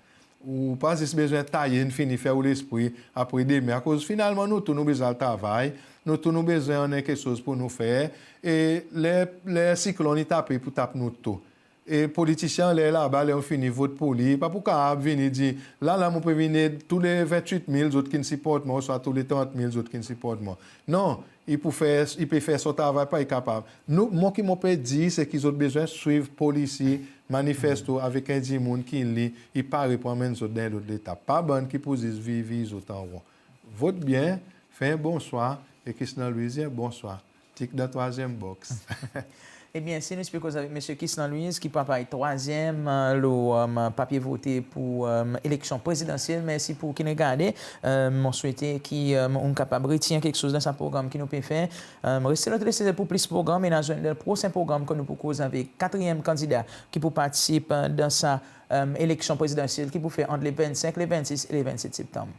Ou pa zis bezwen taye, in fini fer ou lespri apre demen, akoz finalman nou tou nou bezwen al travay, nou tou nou bezwen annan keksoz pour nou fer, e ler, ler siklonn i tape, i pou tap nou tou. E politisyen anler laba, ler ou'n fini vot pour li, pa pou kapab vini dir, la, la, mon pe vin ed tou le ventwit mil zot ki'n siport mwan, ouswa tou le trant mil zot ki'n siport mwan. Non, i pou fer, i pe fer son travay, pa i kapab. Nou, mwan ki mon pe dir, se ki zot bezwen swiv polisi, manifesto avek en dimoun ki li, i pare pour anmenn zot dan en lot letap. Pa bann ki pou zis vir, vir zot an ron. Vot byen, fer en bon swa, e Christian Louise, en bon swa. Tik dan trwazyenm box. Ebyen, si nou ti pe koz avek Msye Christian Louise, ki pou aparet trwazyenm, e, lo, e, papye vote pour, e, eleksyon prezidansyel. Mersi pour ki'n regarde. E, mon swete ki, e, ou'n kapab retir keksoz dan sa progranm ki nou pe fer. E, reste nou telespektatè pour plis progranm, e nou a zwenn dan prosen progranm, kan nou pou koz avek katriyem kandida ki pou partisip, e, dan sa, e, eleksyon prezidansyel ki pou fer ant le vennsenk, le vennsis e le vennset Septanm.